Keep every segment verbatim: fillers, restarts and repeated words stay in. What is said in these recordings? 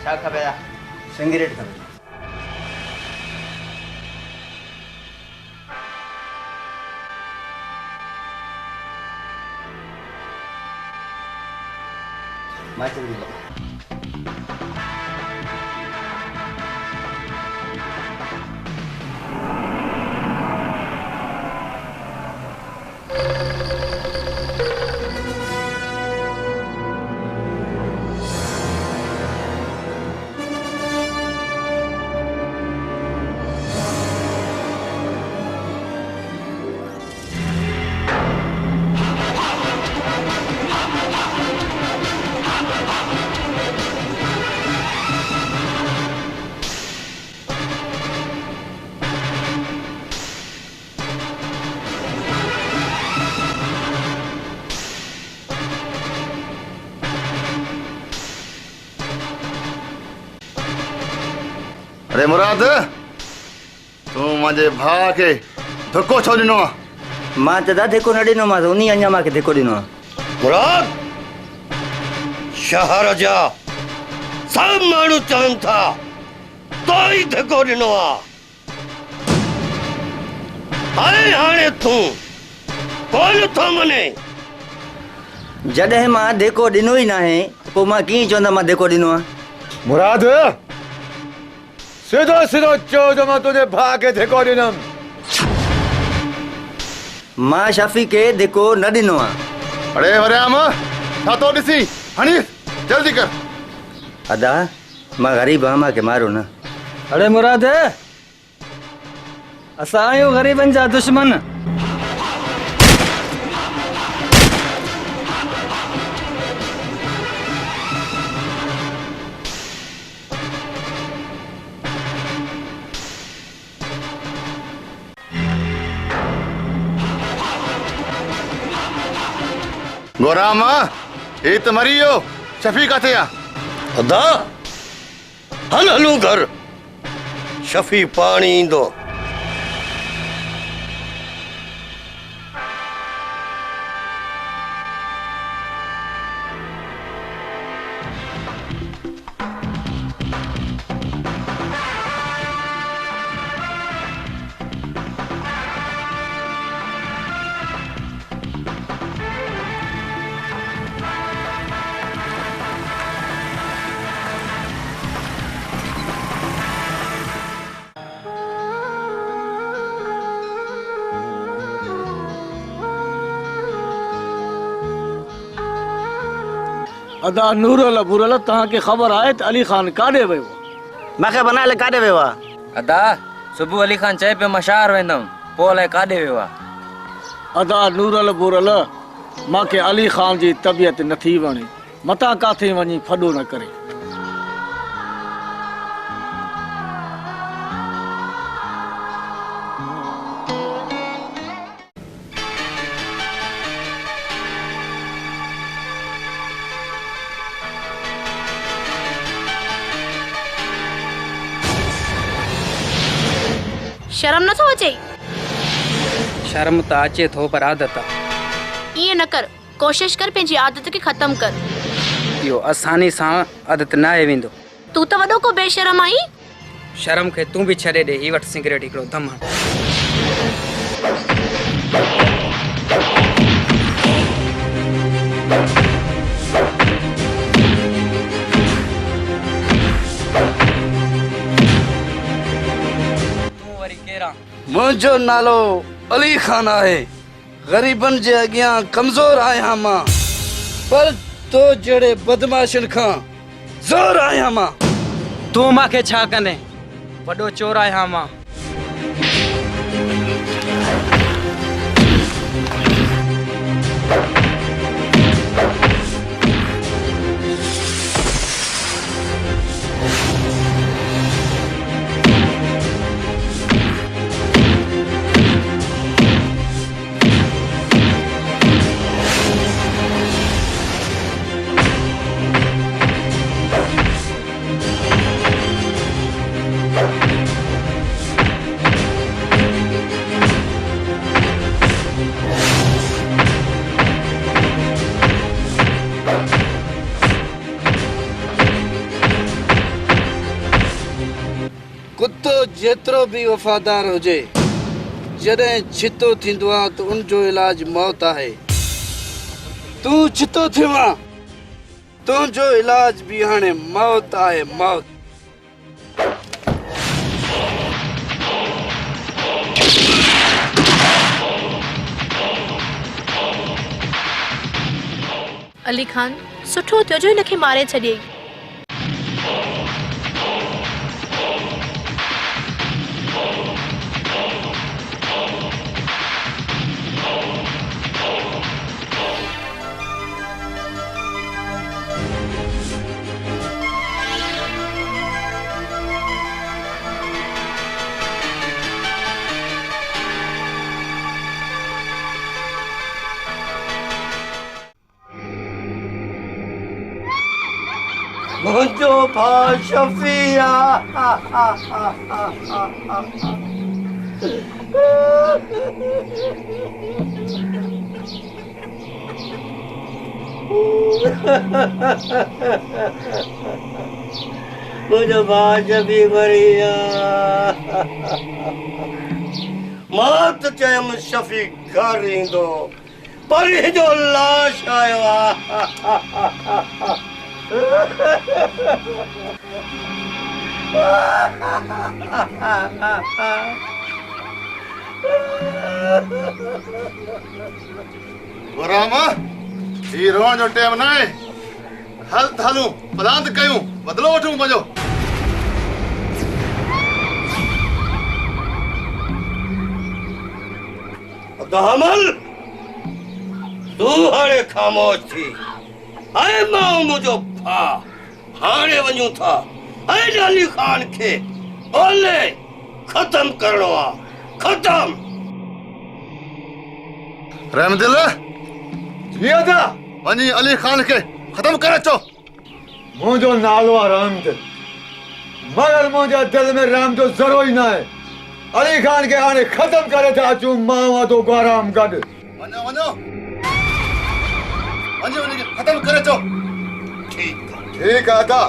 کیا کھبے آ؟ سگریٹ کھبے۔ ماچس۔ اڑے مراد، تون مانجے بھا کے دھکو چھو ڈنو آ؟ مان تدا دھکو نہ ڈنو، مان تو انہی انجا ماکے دھکو ڈنو آ۔ مراد، شہر جا سب مانو چاہن تھا تو ہی دھکو ڈنو آ۔ ہائے ہانے توں کول تھو منے۔ جڈہیں ما دھیکو ڈنو ہی ناہیں، پو ما کیں چوندا ما دھیکو ڈنو آ؟ مراد، سدھو سدھو چودہ ما تجھے بھا کے دھیکو ڈنم۔ ما شفیع کے دھیکو نہ ڈنو آ۔ اڑے ورے آما، چھا تو ڈسی، ہنی، جلدی کر۔ ادا، ما غریب آما کے مارو نا۔ اڑے مراد، اسہ آیو غریبن جا دشمن۔ گوراما، اے تہ مریو، شفیع کاتیا؟ ادا، ہل ہلو گھر، شفیع پانی ایندو۔ ادا نورل ابورل، تہاکہ خبر آئے تہ علی خان کاڈے ویوا؟ مخے بنا لے کاڈے ویوا؟ ادا صبح علی خان چائے پہ مشار ویندم، پول اے کاڈے ویوا؟ ادا نورل ابورل، ماکے علی خان جی طبیعت نتھی ونے۔ متاں کاتھیں ونجی پھڈو نہ کرے۔ شرم نہ تھو اچے؟ شرم تا اچے تھو پر عادت آ۔ ایئں نہ کر، کوشش کر پنجی عادت کے ختم کر۔ ایہو آسانی سان عادت نہ ایویندو۔ تو تہ وڈوکو بے شرم آ ہی۔ شرم کے توں بھی چھڈے ڈے، ہی وٹ سگریٹ ہکڑو دم ہن۔ توں وری کیرا؟ منجو نالو علی خان آ ہے۔ غریبن جے اگیاں کمزور آیاں ما، پر تو جیڑے بدمعاشن کھاں زور آیاں ما۔ تو ما کے چھا کنے وڈو چور آیاں ما۔ کتو جیترو بھی وفادار ہوجے، جڈیں چھتو تھیندو آ تو ان جو علاج موت آہے۔ توں چھتو تھیواں، توں جو علاج بھی ہانے موت آہے، موت۔ علي خان، سٺو ٿيو جو هن کي ماري ڇڏيئي. منهنجو ڀاءُ شفيع. منهنجو ڀاءُ شفيع مري ويو. مان ته چيم شفيع گهر ايندو. پر هن جو لاش آيو آ. غلام، هي روئڻ جو ٽيم ناهي. هل ته هلون، پلاند ڪيون، بدلو وٺون پنهنجو. عبدالحمل، تون هاڻي خاموش ٿي. اي ماءُ، منهنجو ڀاءُ، هاڻي وڃون ٿا. هن علي خان کي ڳولي ختم ڪرڻو آ. ختم. رحمدل. جي ادا. وڃي علي خان کي ختم ڪري اچو. منهنجو نالو آ رحمدل، مگر منهنجا دل ۾ رحم جو ذرو ئي ناهي. علي خان کي هاڻي ختم ڪري ٿا اچون، مان اوهان دو گهر آم گڏ. وڃو، وڃو. وڃي، وڃي ختم ڪري اچو. ٺيڪ آ. ٺيڪ آ، ادا.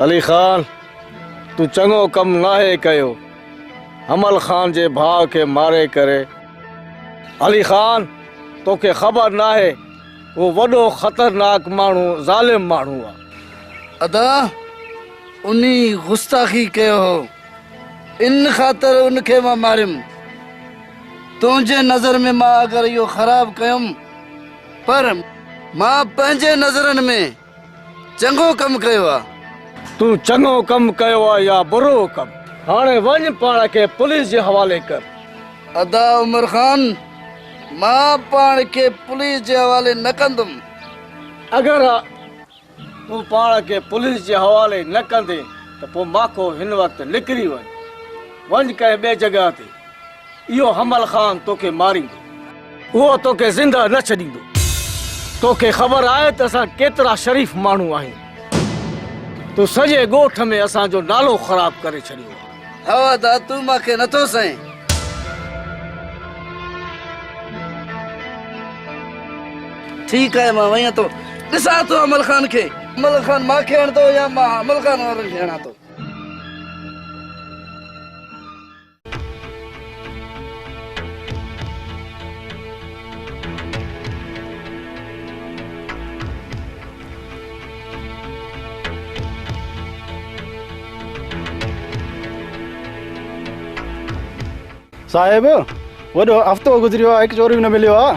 علي خان، تون چڱو ڪم ناهي ڪيو. حمل خان جي ڀاءُ کي ماري ڪري. علي خان، توکي خبر ناهي، اهو وڏو خطرناڪ ماڻهو، ظالم ماڻهو آ. ادا، انهي گستاخي ڪيو هو، ان خاطر ان کي مان ماريم. تنهنجي نظر ۾ مان اگر اهو خراب ڪيم، پر مان پنهنجي نظرن ۾ چڱو ڪم ڪيو آ. تون چڱو ڪم ڪيو آ يا برو ڪم؟ هاڻي وڃ، پاڻ کي پوليس جي حوالي ڪر. ادا عمر خان، مان پاڻ کي پوليس جي حوالي نه ڪندم. اگر تون پاڻ کي پوليس جي حوالي نه ڪندين، ته پوءِ ماکو هن وقت نڪري وڃ. وڃ ڪنهن ٻئي جڳهه تي. اهو حمل خان توکي ماريندو. اهو توکي زنده نه ڇڏيندو. توکي خبر آهي ته اسان ڪيترا شريف ماڻهو آهيون. تو سڄي ڳوٺ ۾ اسان جو نالو خراب ڪري ڇڏيو آهي. هو ادا، تون ماکي نٿو سهين. ٺيڪ آهي، مان وڃان ٿو، ڏسان ٿو حمل خان کي. حمل خان ماکي هڻندو يا مان حمل خان وارن کي هڻان ٿو. صاحب، وڏو هفتو گذريو آهي، هڪ چوري به نه مليو آهي.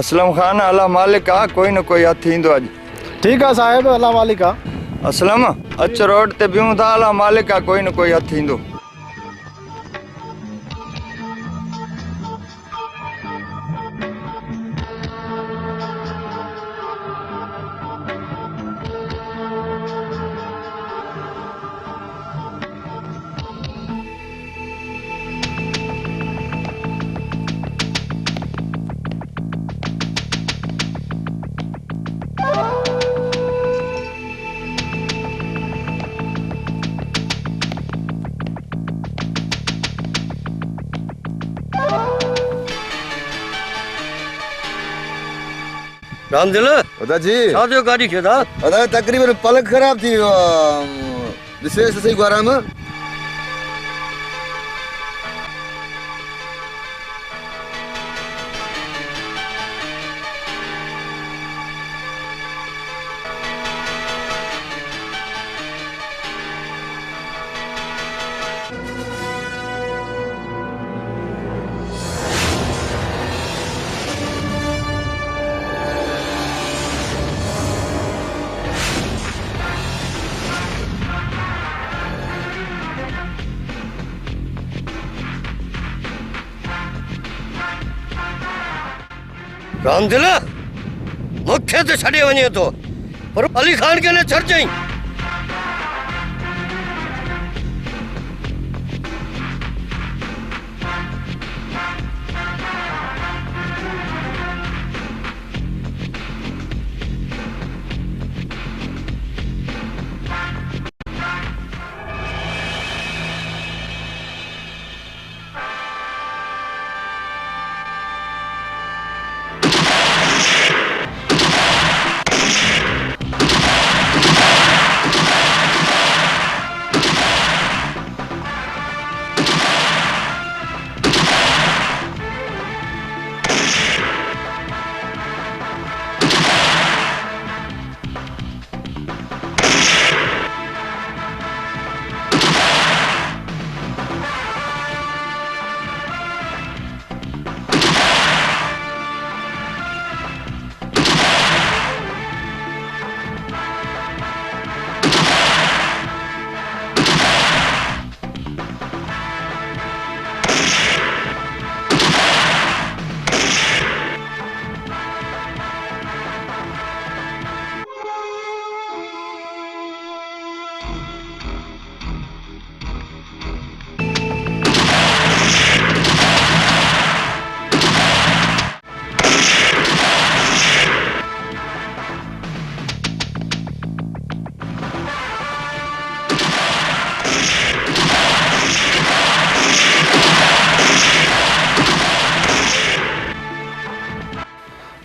اسلم خان، الله مالڪ آ، ڪوئي نه ڪوئي هٿ ايندو اڄ. ٺيڪ آ صاحب، الله مالڪ آ. اسلم، اچ روڊ تي بيهون ٿا، الله مالڪ آ، ڪوئي نه ڪوئي هٿ ايندو. رام دل۔ ادا جی۔ شادیو گاڑی کے دا۔ ادا تقریباً پلک خراب تھی، آ، بسے سے صحیح گوارا میں۔ رام دل، مکھے تے چھڈے ونجے تو، پر علی خان کے نے چھڈ جائیں۔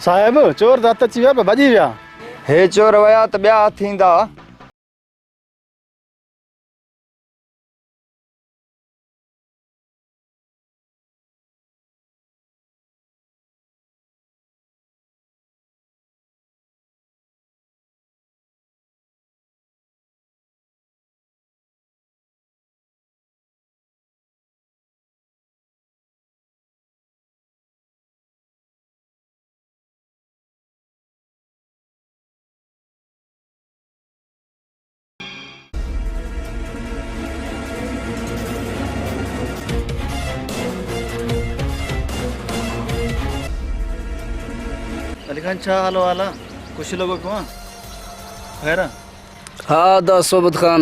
صاحب، چور دات اچی ویا، بھجی ویا۔ ہے چور ویا تہ بیا ہتھ ایندا۔ علی خان، چا حال و حال آ؟ خوش لگو کواں؟ خیر آ؟ ہا دا صحبت خان،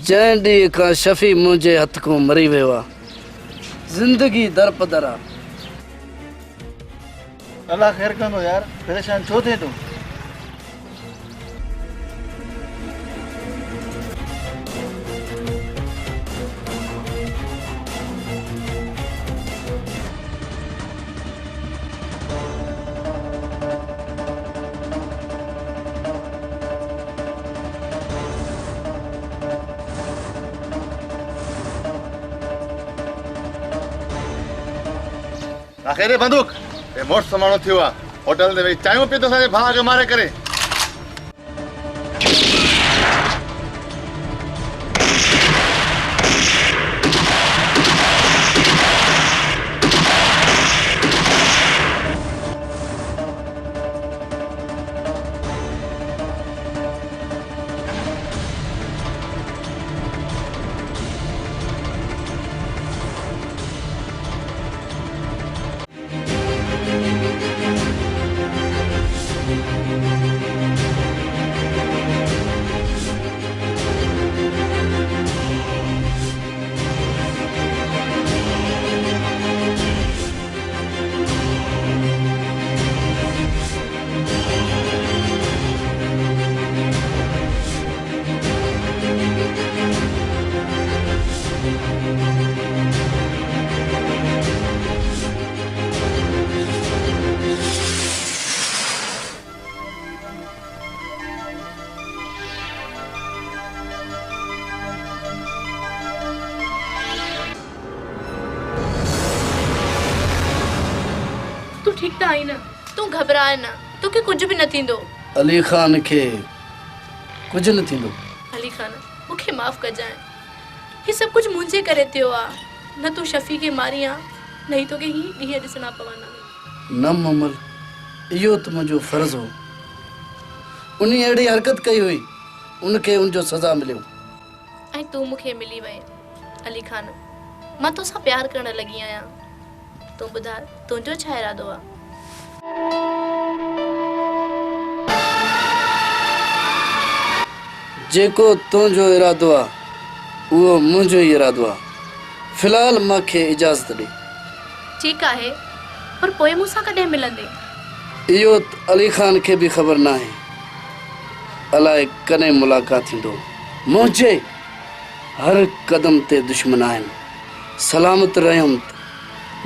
جئیں ڈیہہ کان شفیع مونجے ہتھ کوں مریوے وا۔ زندگی در پہ در آ۔ اللہ خیر کنو یار، پریشان چھو تھے تو۔ آخر اے بندوک، اے موٹ سمانو تھیوا۔ ہوٹل دے وچ چائے پیتو سارے بھاگ مارے کرے۔ ٹھیک تا آئینہ، توں گھبرائے نہ، توکے کجھ بھی نہ تھیندو۔ علی خان کے کجھ نہ تھیندو۔ علی خان، مونکے معاف کر جائیں۔ یہ سب کجھ مونجے کرے تھیو آ۔ نہ تو شفیع کے ماری آ، نہ ہی توکے ہی ڈیہہ ڈسنا پوانا۔ نہ مومل، ایہو تو منجو فرض ہو۔ انہیں ایڑی حرکت کئی ہوئی، ان کے ان جو سزا ملیو۔ ائیں توں مونکے ملی وئے۔ علی خان، مان توساں پیار کرݨ لڳی آیاں۔ توں ٻدھا، تونجو چھا ارادو آ؟ جیکو تونجو ارادو آ، اوہو منجو ہی ارادو آ۔ فی الحال ماکھے اجازت ݙے۔ ٹھیک آہے، پر پوءِ مونساں کݙہیں ملندیں؟ ایہو ت علی خان کھے بھی خبر ناہے، الائے کݙہیں ملاقات تھیندو۔ مونجھے ہر قدم تے دشمن آہن۔ سلامت رہیوم ت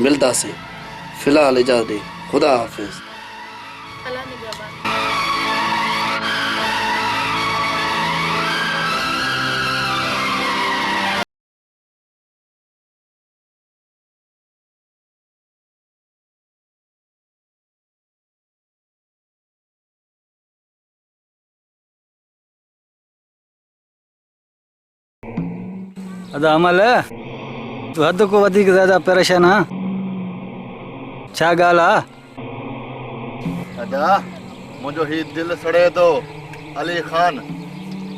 ملداسیں۔ فی الحال اجازت ݙے۔ خدا حافظ۔ اللہ نگہبان۔ ادا امل، تو حد کو ودیک زیادہ پریشان آ؟ چھا گال آ؟ ادا، منجو ہی دل سڑے دو۔ علی خان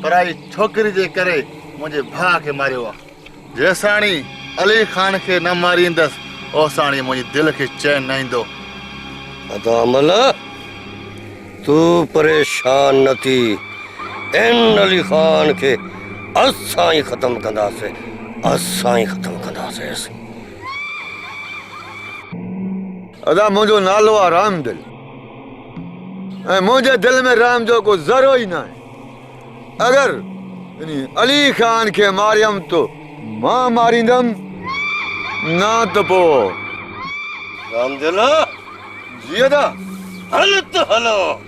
پرائی چھوکری جے کرے منجے بھا کے مارے ہوا۔ جیساݨی علی خان کھے نہ ماریندس، اوساݨی منجی دل کھے چین نہ ایندو۔ ادا امل، تو پریشان نہ تھی، ان علی خان کھے اساں ہی ختم کنداسے، اساں ہی ختم کنداسے۔ ادا منجو نالو آ رحم دل، اے منجے دل میں رحم جو کو ذرو ہی نہ ہے۔ اگر یعنی علی خان کھے ماریم تو ما ماریندم، نا تو پو۔ رام دلا، جی ادا۔ ہل تو ہلو۔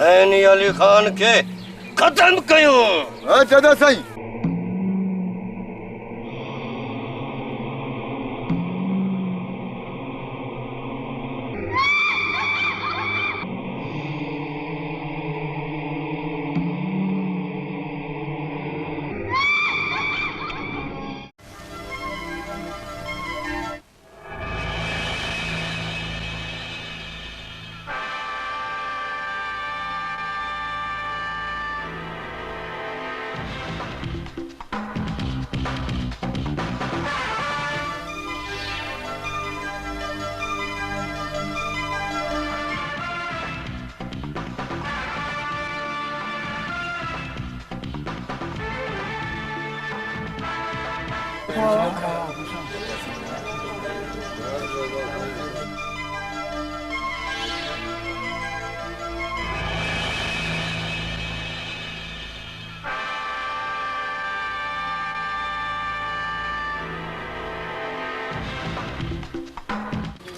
اینی علی خان کھے ختم کیوں۔ اچھا دا سائیں۔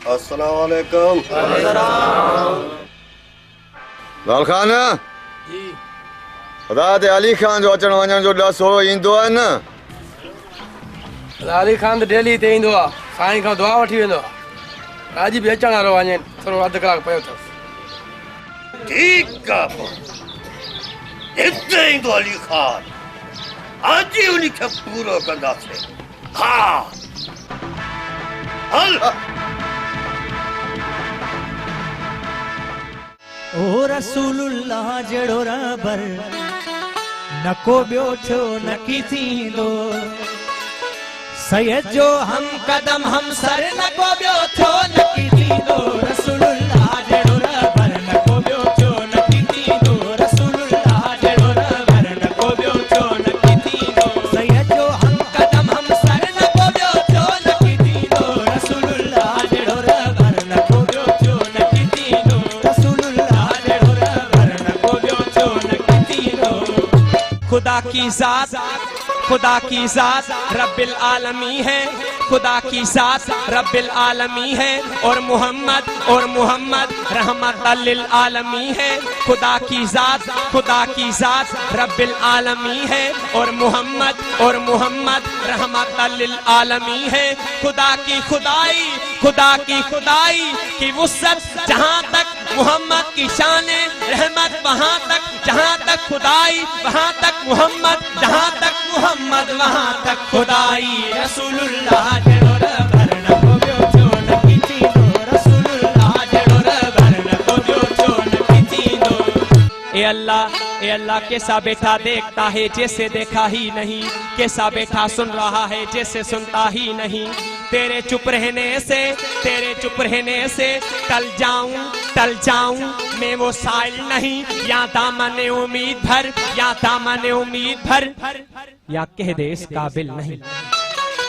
السلام علیکم۔ لال خان۔ جی۔ خدا تے علی خان جو اچݨ ونڄݨ جو ݙس ہو ایندو ہے نا؟ خدا علی خان تے ڈیلی تے ایندو آ، سائیں کھاں دعا وٹھی ویندو آ۔ راجی بھی اچݨ وارو ونڄے، تھورو ادھ کلاک پئے اتھس۔ ٹھیک آ پو۔ اتھے ایندو علی خان۔ اڄ ہی انہی کھے پورو کنداسے۔ ہا۔ ہل۔ او رسول اللہ جیڑو رہبر، نکو بیو تھیو نکی تھیندو۔ سید جو ہم قدم ہم سر نکو بیو تھیو نکی تھیندو۔ رسول اللہ جیڑو رہبر، نکو بیو تھیو نکی تھیندو۔ رسول اللہ جیڑو رہبر، نکو بیو تھیو نکی تھیندو۔ سید جو ہم قدم ہم سر نکو بیو تھیو نکی تھیندو۔ رسول اللہ جیڑو رہبر، نکو بیو تھیو نکی تھیندو۔ رسول اللہ جیڑو رہبر، نکو بیو تھیو نکی تھیندو۔ خدا کی ذات، خدا کی ذات رب العالمین ہے، خدا کی ذات رب العالمین ہے، اور محمد، اور محمد رحمت للعالمین ہے۔ خدا کی ذات، خدا کی ذات رب العالمین ہے، اور محمد، اور محمد رحمت للعالمین ہے۔ خدا کی خدائی خدا کی خدائی کی وسعت، جہاں تک محمد کی شان رحمت، وہاں تک، جہاں تک خدائی، وہاں تک محمد، جہاں تک محمد، وہاں تک خدائی۔ رسول اللہ جڑو ربر نکو بیو چون کتیندو، رسول اللہ جڑو ربر نکو بیو چون کتیندو۔ اے اللہ، اے اللہ، کیسا بیٹا دیکھتا ہے جیسے دیکھا ہی نہیں، کیسا بیٹا سن رہا ہے جیسے سنتا ہی نہیں۔ تیرے چپ رہنے سے، تیرے چپ رہنے سے ٹل جاؤں، ٹل جاؤں میں وہ سائل نہیں۔ یا دامن امید بھر، یا دامن امید بھر، یا کہہ دے اس قابل نہیں۔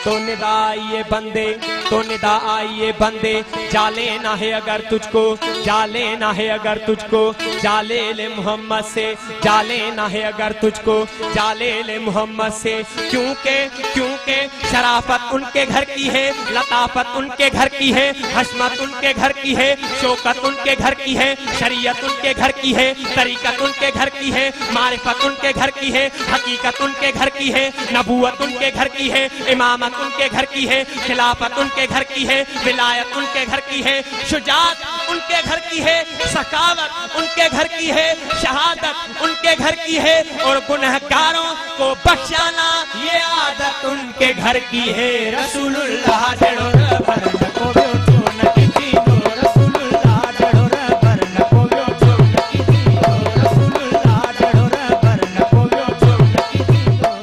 تو ندا آئیے بندے، تو ندا آئیے بندے، جا لینا ہے اگر تجھ کو، جا لینا ہے اگر تجھ کو، جا لے لے محمد سے، جا لینا ہے اگر تجھ کو، جا لے لے محمد سے۔ کیونکہ، کیونکہ شرافت ان کے گھر کی ہے، لطافت ان کے گھر کی ہے، حشمت ان کے گھر کی ہے، شوکت ان کے گھر کی ہے، شریعت ان کے گھر کی ہے، طریقت ان کے گھر کی ہے، معرفت ان کے گھر کی ہے، حقیقت ان کے گھر کی ہے، نبوت ان کے گھر کی ہے، امامت ان کے گھر کی ہے، خلافت ان کے گھر کی ہے، ولایت ان کے گھر کی ہے، شجاعت ان کے گھر کی ہے، سخاوت ان کے گھر کی ہے، شہادت ان کے گھر کی ہے، اور گنہگاروں کو بخشانا یہ عادت ان کے گھر کی ہے۔ رسول اللہ جڑو ربر نکو بیو چون کتیندو، رسول اللہ جڑو ربر نکو بیو چون کتیندو، رسول اللہ جڑو ربر نکو بیو چون کتیندو۔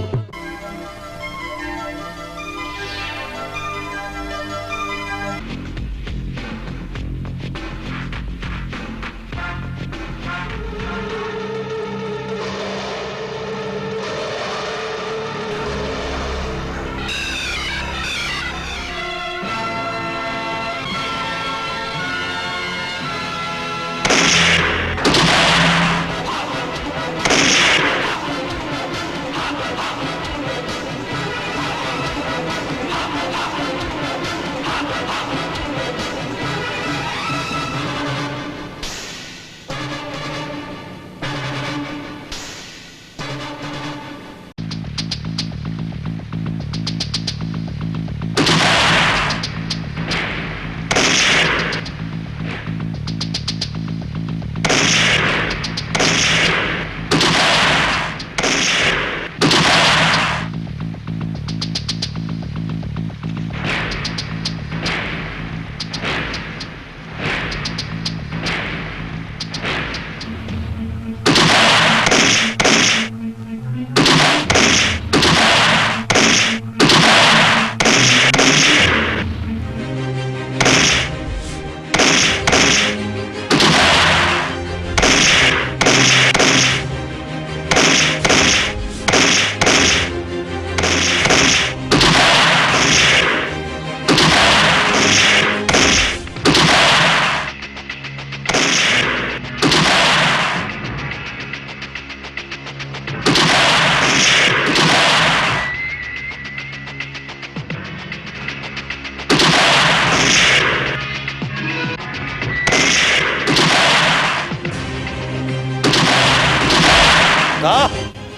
دا،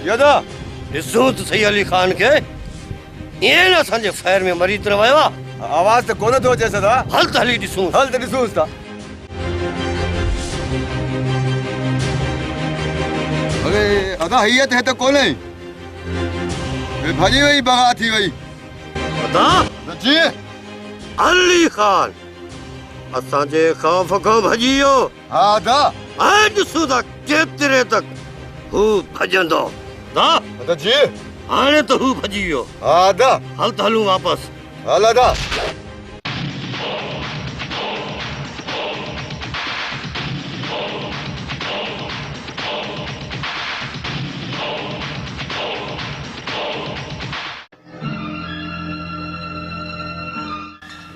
یا دا، ڈسوت سید علی خان کے، این اسانجے فائر میں مری ترویوا۔ آواز تے کونہ تو جیسا دا۔ ہل تہ ہلی ڈسوت۔ ہل تہ ڈسوت دا۔ ارے، ادا ہیت ہے تو کون ہے؟ اے بھجی وئی، بغا تھی وئی۔ ادا؟ جی۔ علی خان، اساں جے خوف کھاں بھجیو۔ ہاں دا۔ اے ڈسو دا کیترے تک ہو بھجندو۔ دا؟ ادا جی۔ ہانے تو ہو بھجیو۔ ہاں دا۔ ہل تو ہلوں واپس۔ ہاں دا۔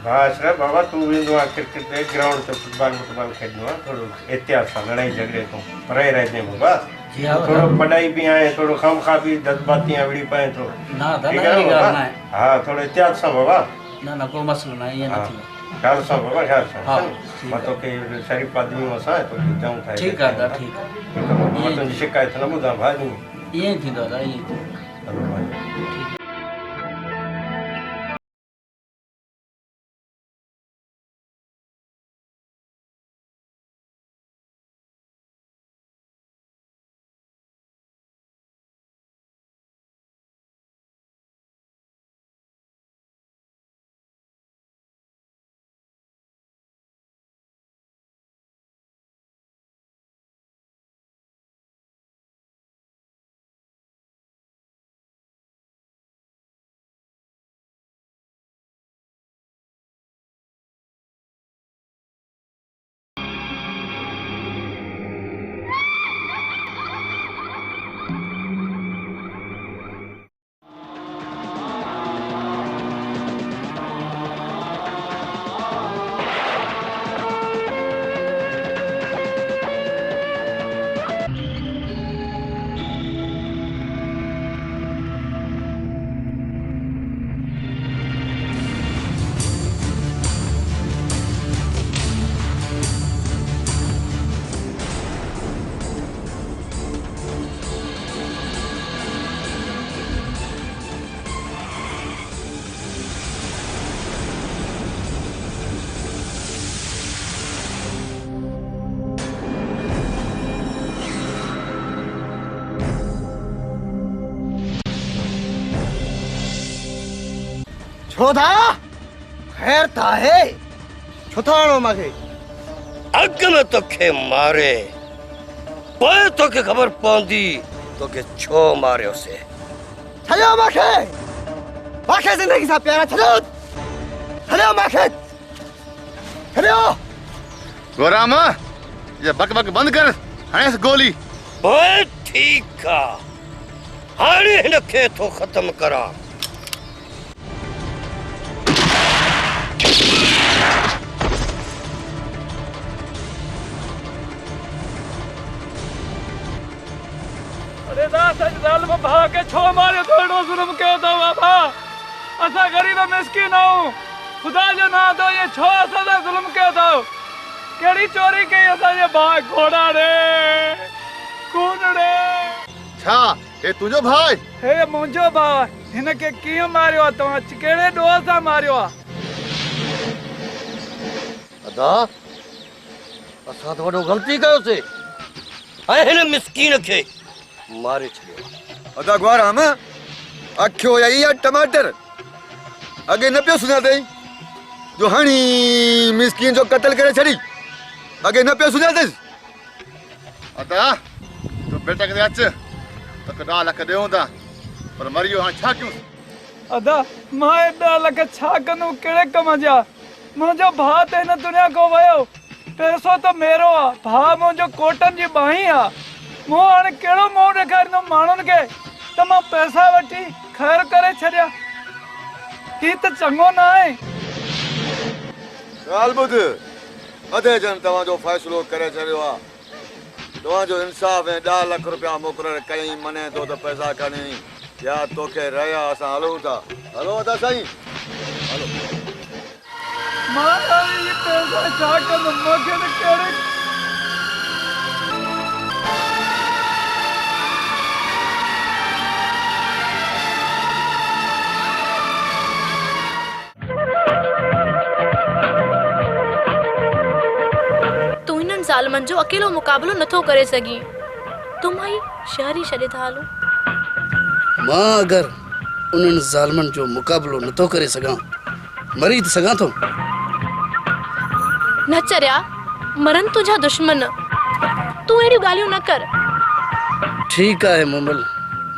بھائی اشرف بابا، تو بھی دعا کرکٹ دے گراؤنڈ تے فٹ بال، فٹ بال کھیڈنو آ، تھوڑو احتیاط سا لڑائی جھگڑے تو پرے رہ دے بابا۔ جی ہاں، تھوڑو بابا۔ پڑھائی بھی آئے، تھوڑو خام خواہ بھی جذباتی آوڑی پائے تو۔ نہ، دا ٹھیک ہے نا نہ، یہ بابا؟ کرنا ہے۔ ہاں، تھوڑو احتیاط سا بابا۔ نہ، نہ، کوئی مسئلہ نہیں، یہ نہ ہاں۔ تھی۔ خیال سا بابا، خیال سا۔ ہاں، ٹھیک ہے۔ مطلب کہ شریف آدمی وسا ہے تو جاؤں تھا۔ ٹھیک ہے، دا، ٹھیک ہے۔ ٹھیک ہے بابا، یہ تم شکایت نہ بودا بھائی۔ یہ تھی دادا، یہ تھی۔ چلو بھائی۔ ٹھیک ہے۔ خدا خیر تا ہے، چھتانو مگے۔ اگہ میں تو کے مارے، پائے تو کے خبر پاندی، تو کے چھو مارے اسے۔ چھلو ماخے، ماخے زندگی سا پیارا، چھلو، چھلو ماخے۔ ہلو۔ گوراما، یہ بک بک بند کر، ہنس گولی۔ اوئے ٹھیک آ، ہاڑے ہنکے تو ختم کرا۔ ارے دا سج ظالم بھا کے چھو مارے تو ایڑو ظلم کے تو بابا۔ اسا غریب مسکین ہوں۔ خدا جو نہ تو یہ چھو اسا دا ظلم کے تو۔ کیڑی چوری کے اسا یہ بھا گھوڑا ڑے۔ کون ڑے۔ چھا، اے تجو بھائی؟ اے منجو بھا، ہن کے کیوں ماریو تو چکیڑے ڈو سا ماریو۔ ادا، اساں تو وڈو غلطی کیو سے۔ اے ہن مسکین کے مارے چھڑیو۔ ادا گوارا ہم اکھیو یا یا ٹماٹر۔ اگے نہ پیو سنا دے۔ جو ہنی مسکین جو قتل کرے چھڑی۔ اگے نہ پیو سنا دے۔ ادا، تو بیٹا کدے اچ۔ تو کدا لکھ دے ہوندا۔ پر مریو ہاں چھا کیوں؟ ادا، ما ایڈا لکھ چھا کنوں کیڑے کم جا؟ منجو بھا تے ہن دنیا کو ویو۔ پیسو تو میرو آ، بھا منجو کوٹن جی باہیں آ۔ مون ہاڑے کیڑو منہ ڈیکھارینو ماڑن کے؟ تو ما پیسہ وٹی خیر کرے چھڑیا۔ ہی تو چنگو نہ اے۔ گال بدھ، ادے جن تواں جو فیصلو کرے چھڑیو آ۔ تواں جو انصاف اے، ڈاہ لکھ روپیہ مقرر کئیں، منے تو تو پیسہ کنے یا تو کے ریا اساں ہلو تا۔ ہلو تا سائیں۔ ہلو۔ مارا یہ پیسہ چا کر مکھے تے کیڑے۔ تون انہن ظالمن جو اکیلو مقابلو نتو کرے سگیں۔ تم ہی شہری شدے تھا حالو۔ ما اگر انہن ظالمن جو مقابلو نتو کرے سگاں، مری تہ سگاں تو۔ نہ چریا، مرن تجھا دشمن۔ تو ایڑی گالیوں نہ کر۔ ٹھیک آ ہے مومل،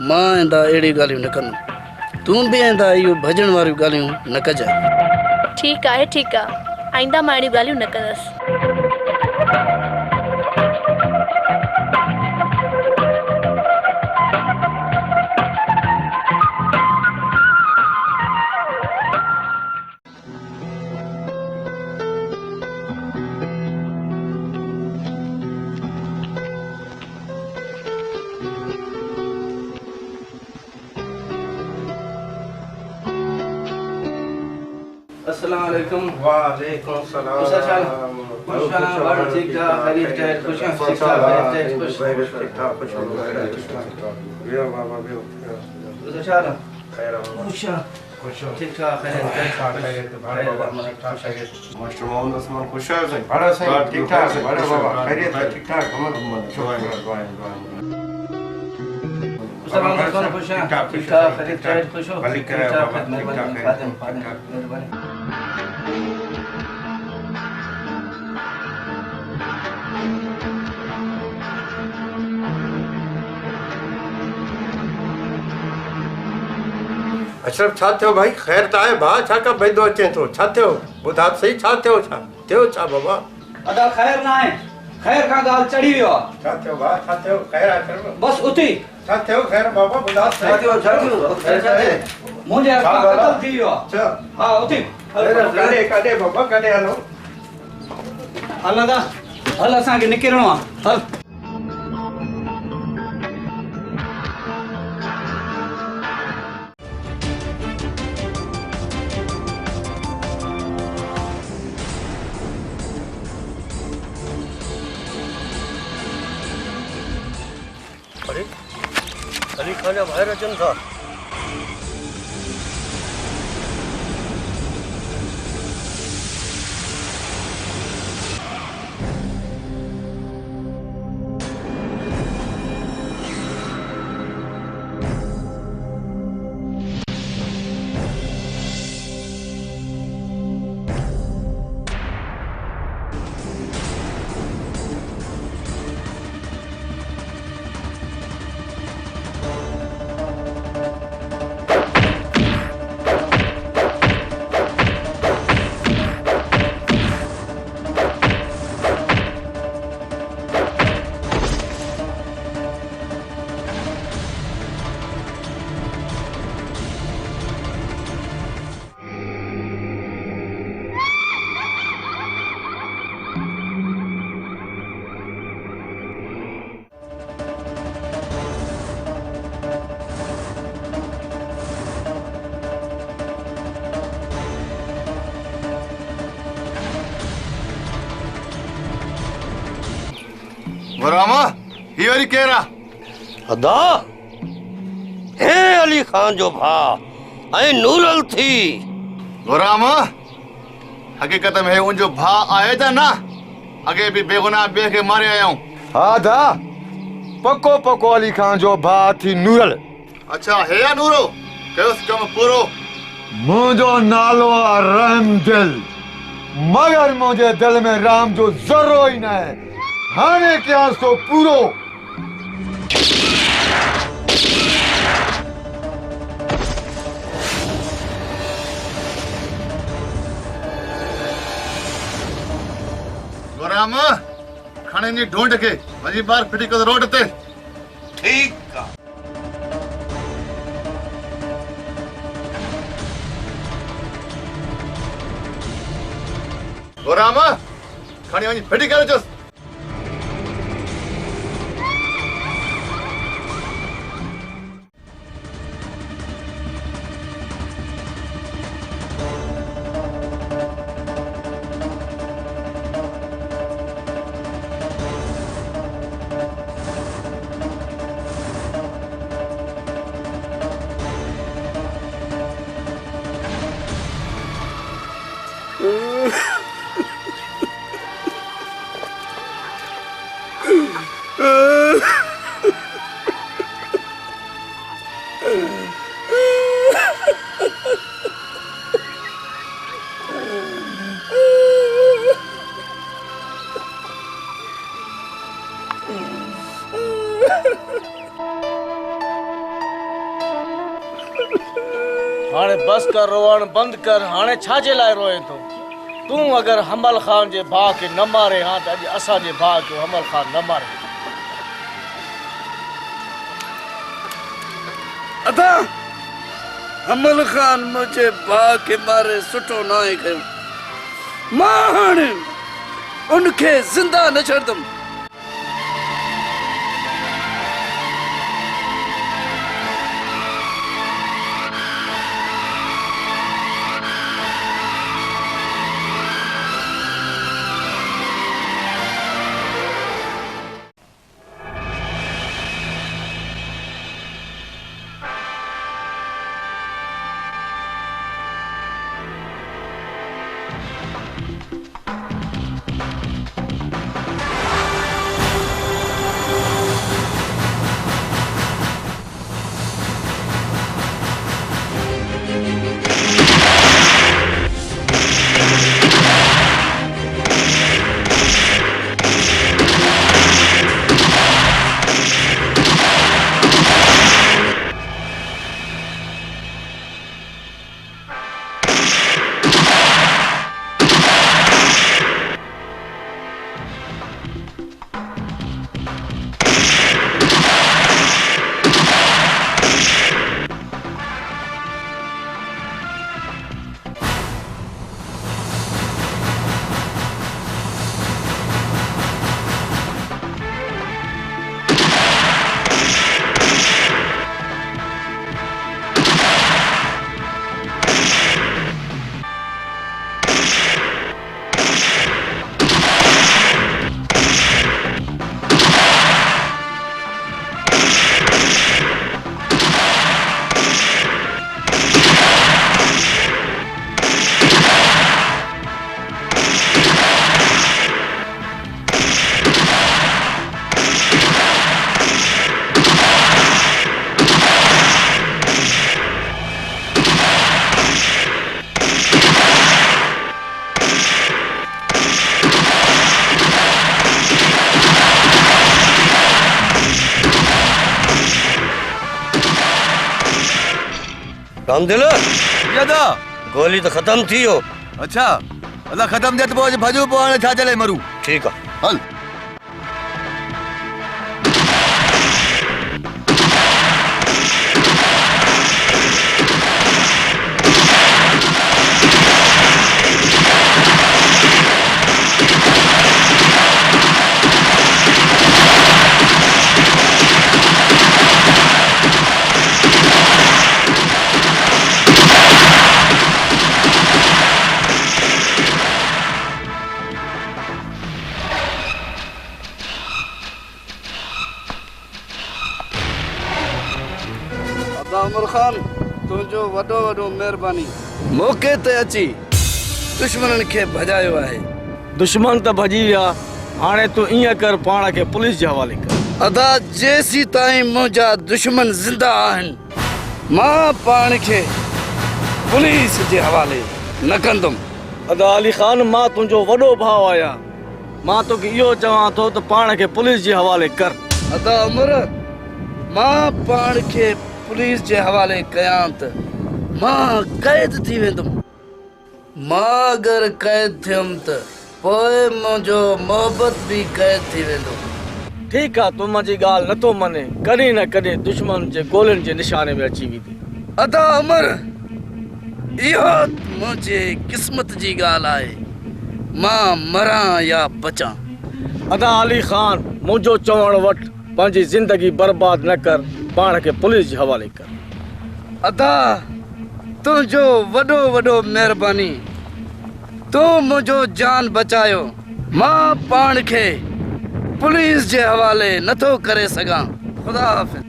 ما آئندہ ایڑی گالیوں نہ کنوں۔ تون بھی آئندہ ایو بھجن واریوں گالیوں نہ کجا۔ ٹھیک آ ہے، ٹھیک آ۔ آئندہ ما ایڑی گالیوں نہ کنس۔ السلام علیکم۔ وعلیکم السلام۔ خوش آ شان۔ خوش آ شان، بڑا ٹھیک ٹھاک، خیریت ٹھیک، خوش آ، ٹھیک ٹھاک، خیریت ٹھیک، خوش آ۔ ٹھیک ٹھاک، خوش آ۔ خوش آ۔ ٹھیک ٹھاک، خیریت ٹھیک، خوش آ۔ خیریت، بڑا بابا، ٹھیک ٹھاک، سائیں۔ ماسٹر محمد عثمان، خوش آ سائیں۔ بڑا سائیں، بڑا ٹھیک ٹھاک، بڑا بابا، خیریت ٹھیک ٹھاک، محمد۔ شکر، دعائیں، دعائیں۔ مسلمان دوستان خوش ہیں؟ ٹھیک ٹھاک، ٹھیک ٹھاک، خیریت، خیریت، خوش ہو؟ بھلی کرے ٹھیک ٹھاک، بابا، خدمت ٹھیک ٹھاک، بندگی، خیریت، خادم، خادم، ٹھیک ٹھاک۔ مہربانی۔ اشرف، چھا تھیو بھائی؟ خیر تا ہے بھا؟ چھا کا بھائی دو اچیں تو؟ چھا تھیو؟ ٻڌا صحیح، چھا تھیو؟ چھا تھیو؟ چھا بابا؟ ادا خیر نہ ہے، خیر کا گال چڑھی ویو۔ چھا تھیو بھا؟ چھا تھیو؟ خیر آ کر۔ بس اتی۔ چھا تھیو؟ خیر بابا، ٻڌا۔ چھا تھیو؟ چھا تھیو؟ خیر، خیر۔ منجھے اکا قتل تھی ویو۔ اچھا۔ ہاں، اتی۔ خیر، کنے، کنے بابا، کنے ہلو۔ اللہ دا، ہل اساں کے نکرنو آ۔ ہل۔ ارے، علی خان نا بھائی رجن تھا۔ غلام، ہی وری کیرا؟ ادا، اے علی خان جو بھا، اے نورل تھی۔ غلام، حقیقت میں اے ان جو بھا آئے دا نا، اگے بھی بے گناہ بے کے مارے آیا ہوں۔ ہا دا، پکو پکو علی خان جو بھا تھی نورل۔ اچھا، ہے یا نورو، کیوس کم پورو۔ منجو نالو آ رحم دل، مگر منجے دل میں رحم جو ذرو ہی نہ ہے۔ ہانے کیا سو پورو۔ گورام، کھڑے نہیں ڈھونڈ کے، وجی بار پھٹی کو روڈ تے۔ ٹھیک آ۔ گورام، کھڑی وجی پھٹی کر چس۔ ہانے بس کر، روئنڑ بند کر۔ ہانے چھاجے لائے روئیں تو؟ توں اگر حمل خان جے بھا کے نہ مارے ہاں تو اج اساں جے بھا کے حمل خان نہ مارے۔ ادا، حمل خان مجھے بھا کے مارے سٹو نہ ہے کھیو۔ ما ہانے ان کے زندہ نہ چھڑدم۔ رام دل۔ یا دا۔ گولی تو ختم تھیو۔ اچھا، اللہ ختم دے تو بھجو پوانے چھا چلے مرو۔ ٹھیک ہے۔ ہل۔ عمر خان، تنجو وڈو وڈو مہربانی۔ موقع تے اچی دشمنن کے بھجایو آہے۔ دشمن تہ بھجی ویا، ہانے تو ایاں کر پانڑ کے پولیس جے حوالے کر۔ ادا جیسی تائیں منجا دشمن زندہ آہن، ما پانڑ کے پولیس جے حوالے نہ کندم۔ ادا علی خان، ما تنجو وڈو بھاو آیا، ما تو کہ ایہو چواں تو تو پانڑ کے پولیس جے حوالے کر۔ ادا عمر، ما پانڑ کے پولیس جے حوالے کیاں تہ ما قید تھی ویندم۔ ما اگر قید تھیم تہ پوئے منجو محبت بھی قید تھی ویندو۔ ٹھیک آ، تو منجی گال نتو منے، کدی نہ کدی دشمن جے گولن جے نشانے میں اچی ویدے۔ ادا عمر، ایہا منجے قسمت جی گال آئے، ما مراں یا بچاں۔ ادا علی خان، منجو چوڑ وٹ پنجی زندگی برباد نہ کر، پانڑ کے پولیس جے حوالے کر۔ ادا، تنجو وڈو وڈو مہربانی، تو منجو جان بچایو۔ ما پانڑ کے پولیس جے حوالے نتو کرے سگاں۔ خدا حافظ۔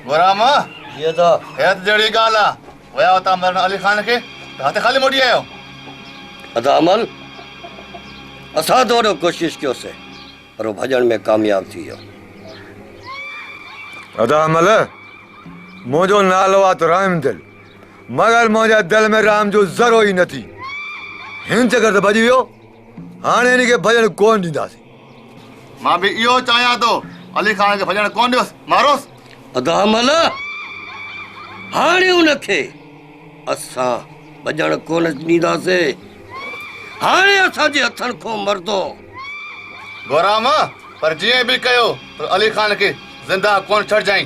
گوراما۔ جی ادا۔ خیر جیڑی گال آ۔ ویا وتا مرن علی خان کے، تو ہتے خالی موٹی آیو۔ ادا عمل، اساں دونوں کوشش کیو سے، پر وہ بھجن میں کامیاب تھی ہو۔ ادا عمل، موجو نالو آ تو رحم دل، مگر موجا دل میں رحم جو ذرو ہی نہ تھی۔ ہن چکر تو بھجی ویو۔ ہانے نی کے بھجن کون ڈینداسے۔ ما بھی ایہو چاہیاں تو علی خان کے بھجن کون ڈیوس، ماروس۔ ادا ملا، ہانے انکھے اساں بھجن کون ڈینداسے۔ ہانے اساں جے ہتھن کھو مردو۔ گوراما، پر جیئے بھی کہیو، پر علی خان کے زندہ کون چھڑ جائیں۔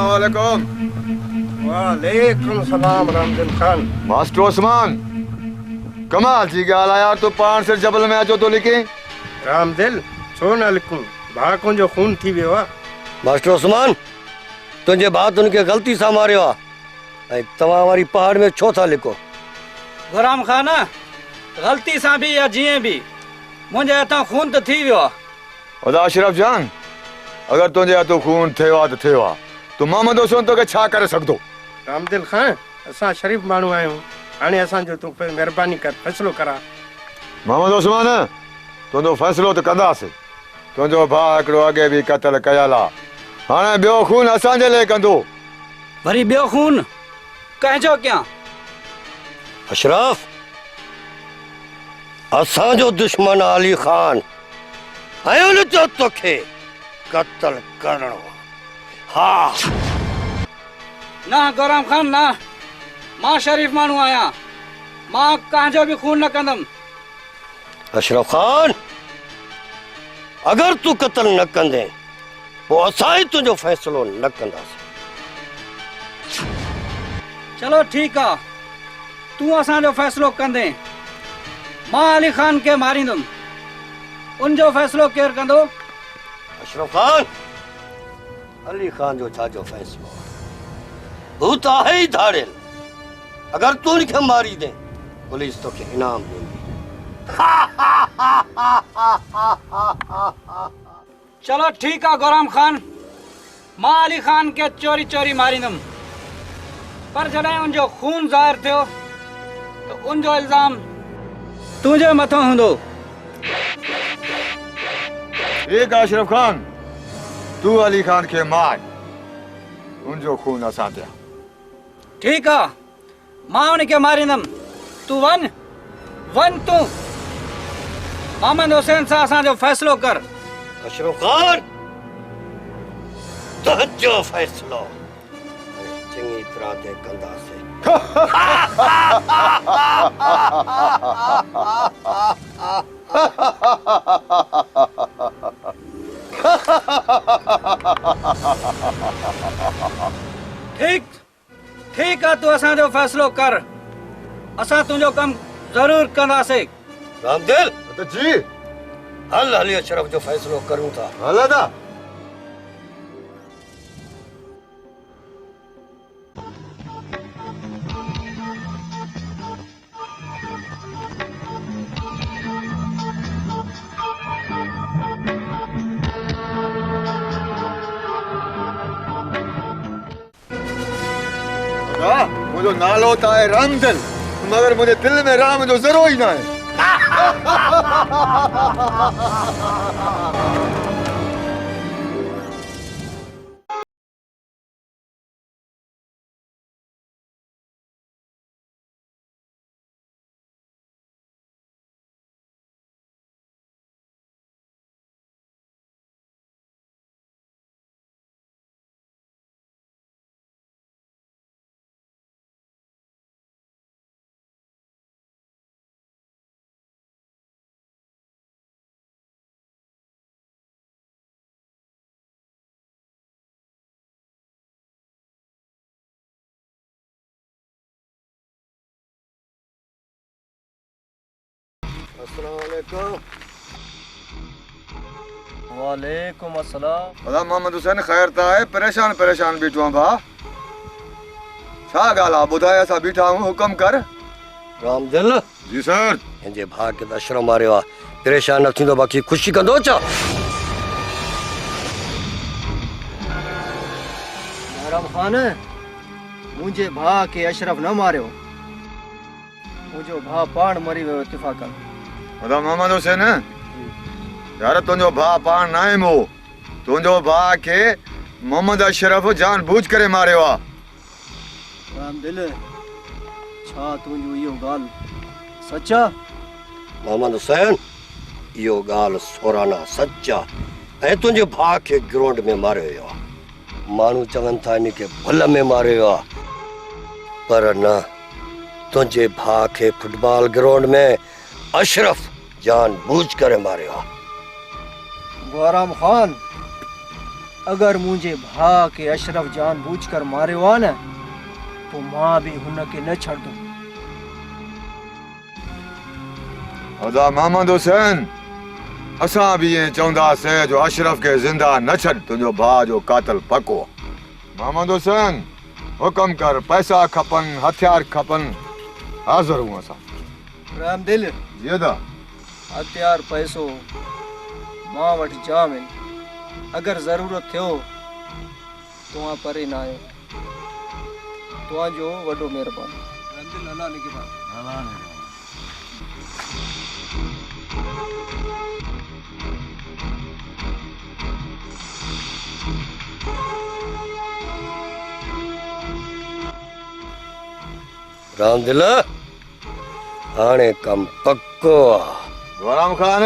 السلام علیکم۔ وعلیکم السلام رحمدل خان۔ ماسٹر عثمان، کمال جی گال آ یار، تو پانڑ سے جبل میں آ جو تو لکھیں۔ رحمدل، چھو نہ لکھوں، بھاکوں جو خون تھی ویو آ۔ ماسٹر عثمان، تنجے بھا تنکے غلطی سا ماریو آ، اے تمام واری پہاڑ میں چھو تھا لکھو۔ غلام خان، غلطی سا بھی یا جیئیں بھی، منجے ہتھاں خون تو تھی ویو آ۔ ادا اشرف جان، اگر تنجے ہتھوں خون تھیوا تو تھیوا، تو محمد حسین تو کے چھا کرے سکدو؟ رحمدل خان، اساں شریف مانڑو آیوں، ہانے اساں جو توں پہ مہربانی کر، فیصلو کرا۔ محمد عثمان، تنجو فیصلو تو کنداسے۔ تنجو بھا ہکڑو اگے بھی قتل کیالا، ہانے بیو خون اساں جے لے کندو۔ وری بیو خون کہنجو کیاں؟ اشرف، اساں جو دشمن علی خان، ایول جو توکھے قتل کرنڑو۔ ہا۔ نہ غلام خان نہ، ما شریف مانڑو آیاں، ما کہنجو بھی خون نہ کندم۔ اشرف خان، اگر تو قتل نہ کندیں، وہ اساں ہی تنجو فیصلو نہ کنداسے۔ چلو ٹھیک آ، تو اساں جو فیصلو کندیں، ما علی خان کے ماریندم، ان جو فیصلو کیر کندو؟ اشرف خان، علی خان جو چھا جو فیصلو، وہ تو آہے ہی دھاڑیل۔ اگر تو ان کے ماری دیں، پولیس تو کے انعام دیں گی۔ چلو ٹھیک آ غلام خان، ما علی خان کے چوری چوری ماریندم، پر جڈاں ان جو خون ظاہر تھیو تو ان جو الزام تونجے متھو ہندو۔ ٹھیک آ اشرف خان، تو علی خان کے مار، ان جو خون اساں تیا۔ ٹھیک آ، ما اونے کے مارینم۔ تو ون، ون تو۔ محمد حسین سا اساں جو فیصلو کر۔ اشرف خان، تہجو فیصلو چنگی طرح تے کنداسے۔ ٹھیک۔ ٹھیک آ، تو اساں جو فیصلو کر، اساں تنجو کم ضرور کنداسے۔ رام دل۔ ادا جی۔ ہل ہلی اشرف جو فیصلو کروں تھا۔ ہل ادا۔ ادا، منجھو نالو تا ہے رام دل، مگر منجھے دل میں رام جو ذرو ہی نہ ہے۔ السلام علیکم۔ وعلیکم السلام۔ بھلا محمد حسین، خیر تا ہے؟ پریشان پریشان بیٹھو ہاں بھا۔ چھا گالا ٻدھائے، اسا بیٹھا ہوں، حکم کر۔ رام دل۔ جی سر۔ ہندے بھا کے دا اشرف مارے وا، پریشان نہ تھیندو، باقی خوشی کندو چا۔ بہرام خان، مونجھے بھا کے اشرف نہ ماریو، مونجھو بھا پاݨ مری ویو اتفاقا۔ ادا محمد حسین، یار تونجھو بھا پاݨ نہ ایمو، تونجھو بھا کے محمد اشرف جان بوجھ کرے مارے وا۔ رام دل، چھا تونجو ایہو گال سچ آ؟ محمد حسین، ایہو گال سورانا سچ آ۔ اے تونجے بھا کے گراؤنڈ میں مارے ہویا۔ مانو چون تھا نی کہ بھل میں مارے ہوا۔ پر نہ، تونجے بھا کے فٹ بال گراؤنڈ میں اشرف جان بوجھ کرے مارے ہوا۔ گوہرام خان، اگر مونجے بھا کے اشرف جان بوجھ کر ماریوانہ تو ما بھی ہنکہ نہ چھڑدوں۔ ادا محمد حسین، اساں بھی اے چوندا سے جو اشرف کے زندہ نہ چھڈ، تنجو بھا جو قاتل پکو۔ محمد حسین، حکم کر، پیسہ کھپن، ہتھیار کھپن، حاضر ہوں اساں۔ رحم دل۔ جی ادا۔ ہتھیار پیسو ما وٹ جام ان، اگر ضرورت تھیو تو آن پرے نہ آیو۔ تو آن جو وڈو مہربان۔ رحم دل، اللہ نگہبان۔ اللہ نگہبان۔ رام دل، ہانے کم پکو آ۔ گورام خان،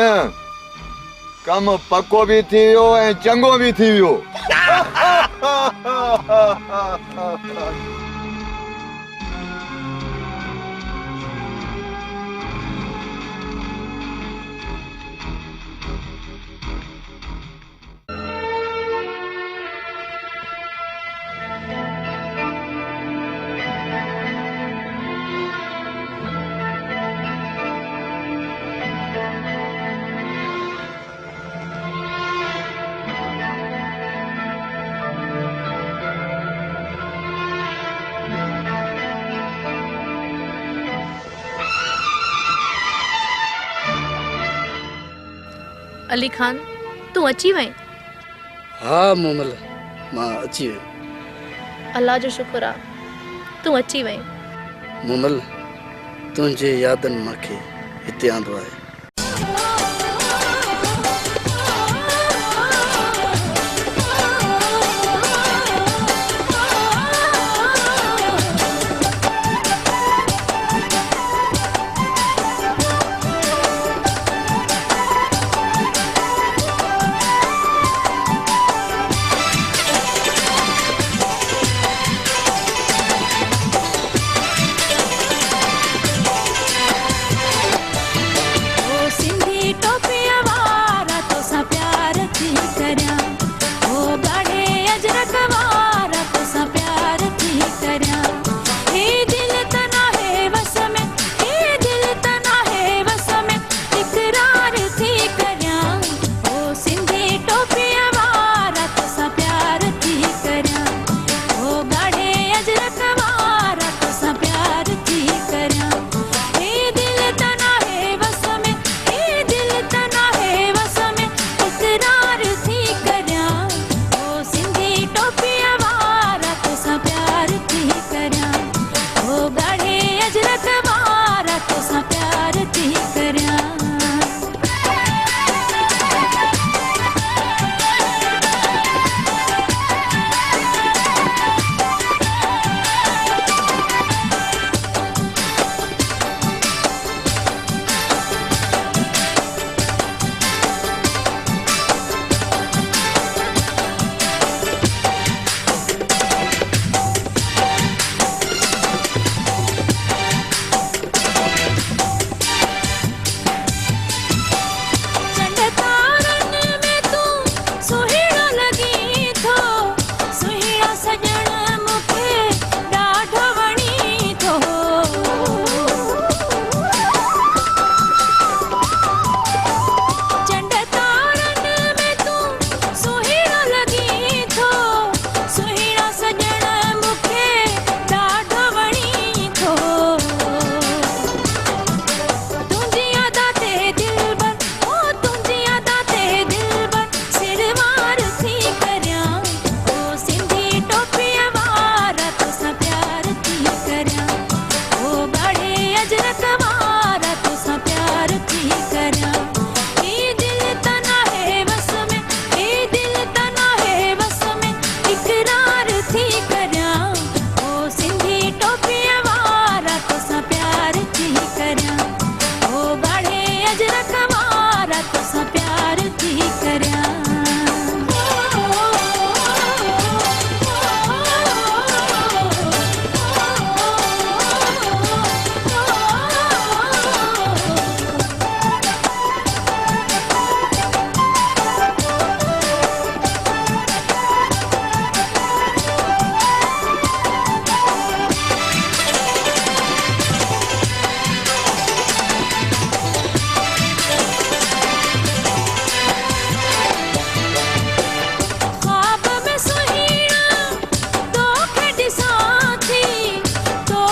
کم پکو بھی تھی ویو اے چنگو بھی تھی ویو۔ علی خان، توں اچی وئے؟ ہا مومل، ما اچی وئے۔ اللہ جو شکر آ، توں اچی وئے۔ مومل، تونجے یادن ماکے ہتیاں دعا ہے۔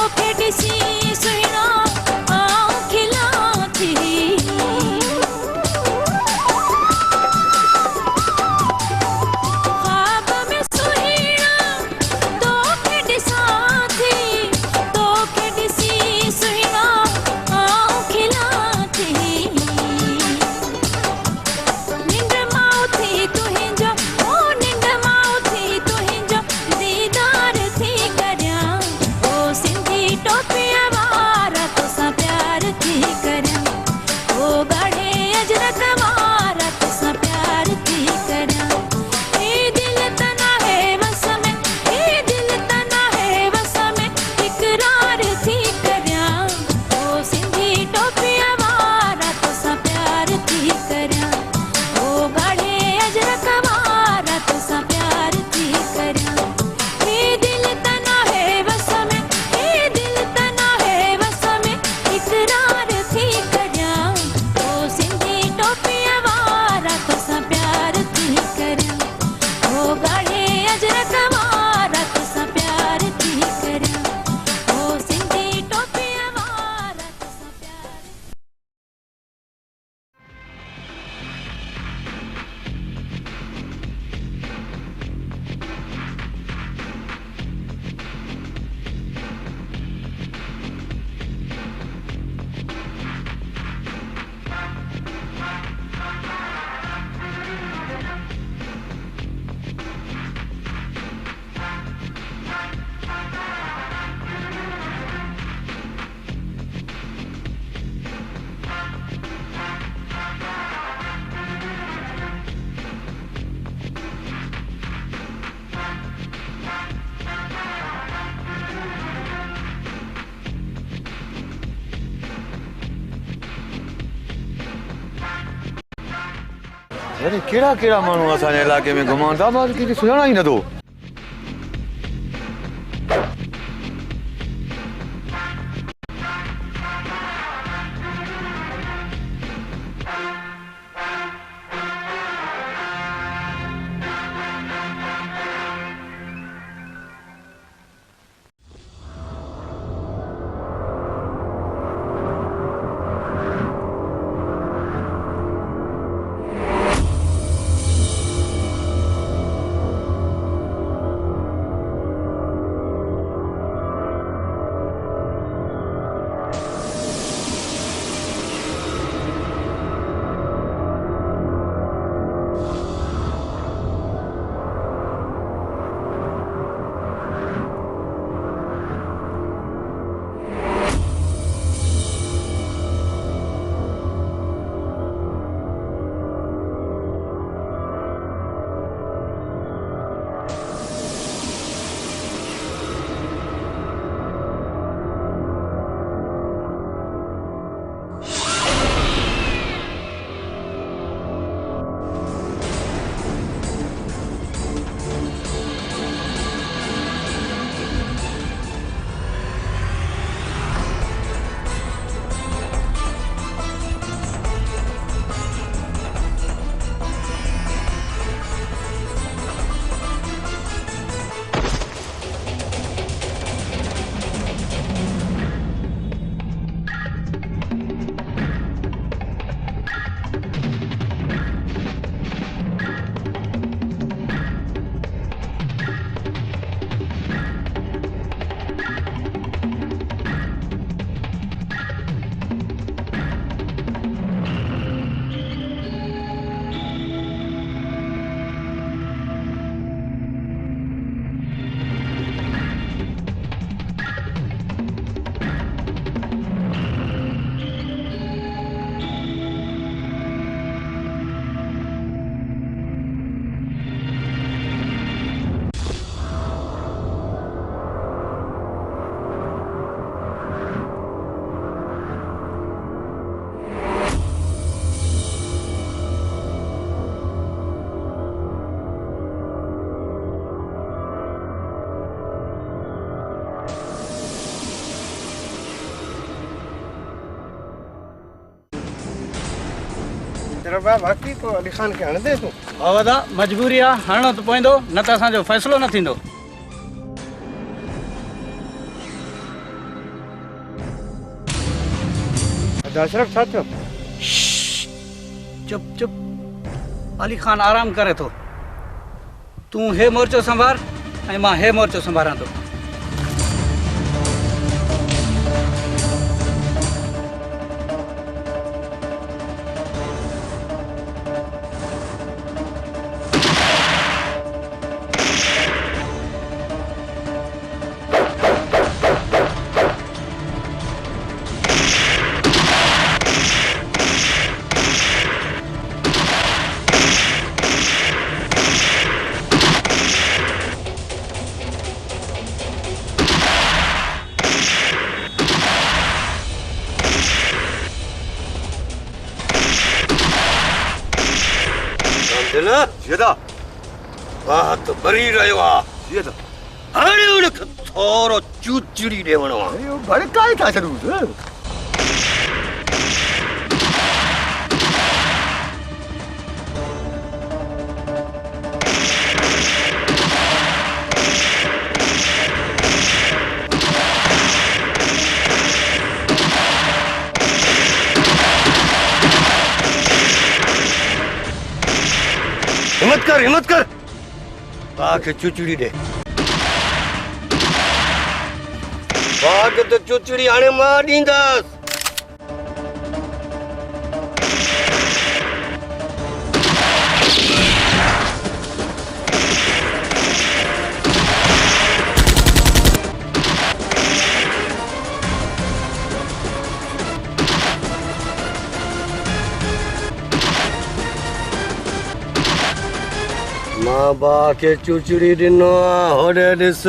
توکے ڈسی سہنا آؤں کھلاں تھی۔ خواب میں سہنا توکے ڈساں تھی، توکے ڈسی سہنا آؤں کھلاں تھی۔ ننڈ ماؤ تھی تنہنجو، او ننڈ ماؤ تھی تنہنجو، دیدار تھی کریاں۔ او سندھی ٹوپی وارا، توساں پیار تھی کریاں۔ او گاڑھے اجرک وارا، توساں پیار تھی کریاں۔ اے دل تنا ہے وس میں، اے دل تنا ہے وس میں، اقرار تھی کریاں۔ او سندھی ٹوپی وارا، توساں پیار تھی کریاں۔ او گاڑھے اجرک وارا، توساں پیار تھی کریاں۔ اے دل تنا ہے وس میں، اے دل تنا ہے وس میں، اقرار تھی کریاں۔ او سندھی ٹوپی وارا، توساں پیار تھی کریاں۔ او گاڑھے اجرک وارا، توساں پیار تھی کریاں۔ او سندھی ٹوپی وارا، توساں پیار یعنی کیڑا کیڑا ماڻهو اسان جي علاقي ۾ گهمن ٿا، مان ڪجهه سڃاڻان ئي نٿو. تیرا بھائی واقعی تو علی خان کے ہنڑ دے تو؟ بابا دا مجبوری آ، ہنڑنو تو پوئندو، نہ تو اساں جو فیصلو نہ تھیندو۔ اشرف چاچو۔ شش! چپ، چپ۔ علی خان آرام کرے تو۔ توں ہے مورچو سنبھار، اے ما ہے مورچو سنبھاران تو۔ جدا۔ واہ تو بری رہے واہ۔ جدا۔ ہاڑے اوڑک تھورو چوچڑی ڈیونو آ۔ اے، او بھڑکائے تھا ضرور۔ ہمت کر، ہمت کر۔ پاک چچڑی ڈے۔ پاک تو چچڑی ہانے ما ڈینداس۔ ما با کہ چوچڑی ڈنو آ، ہوڑے ڈس۔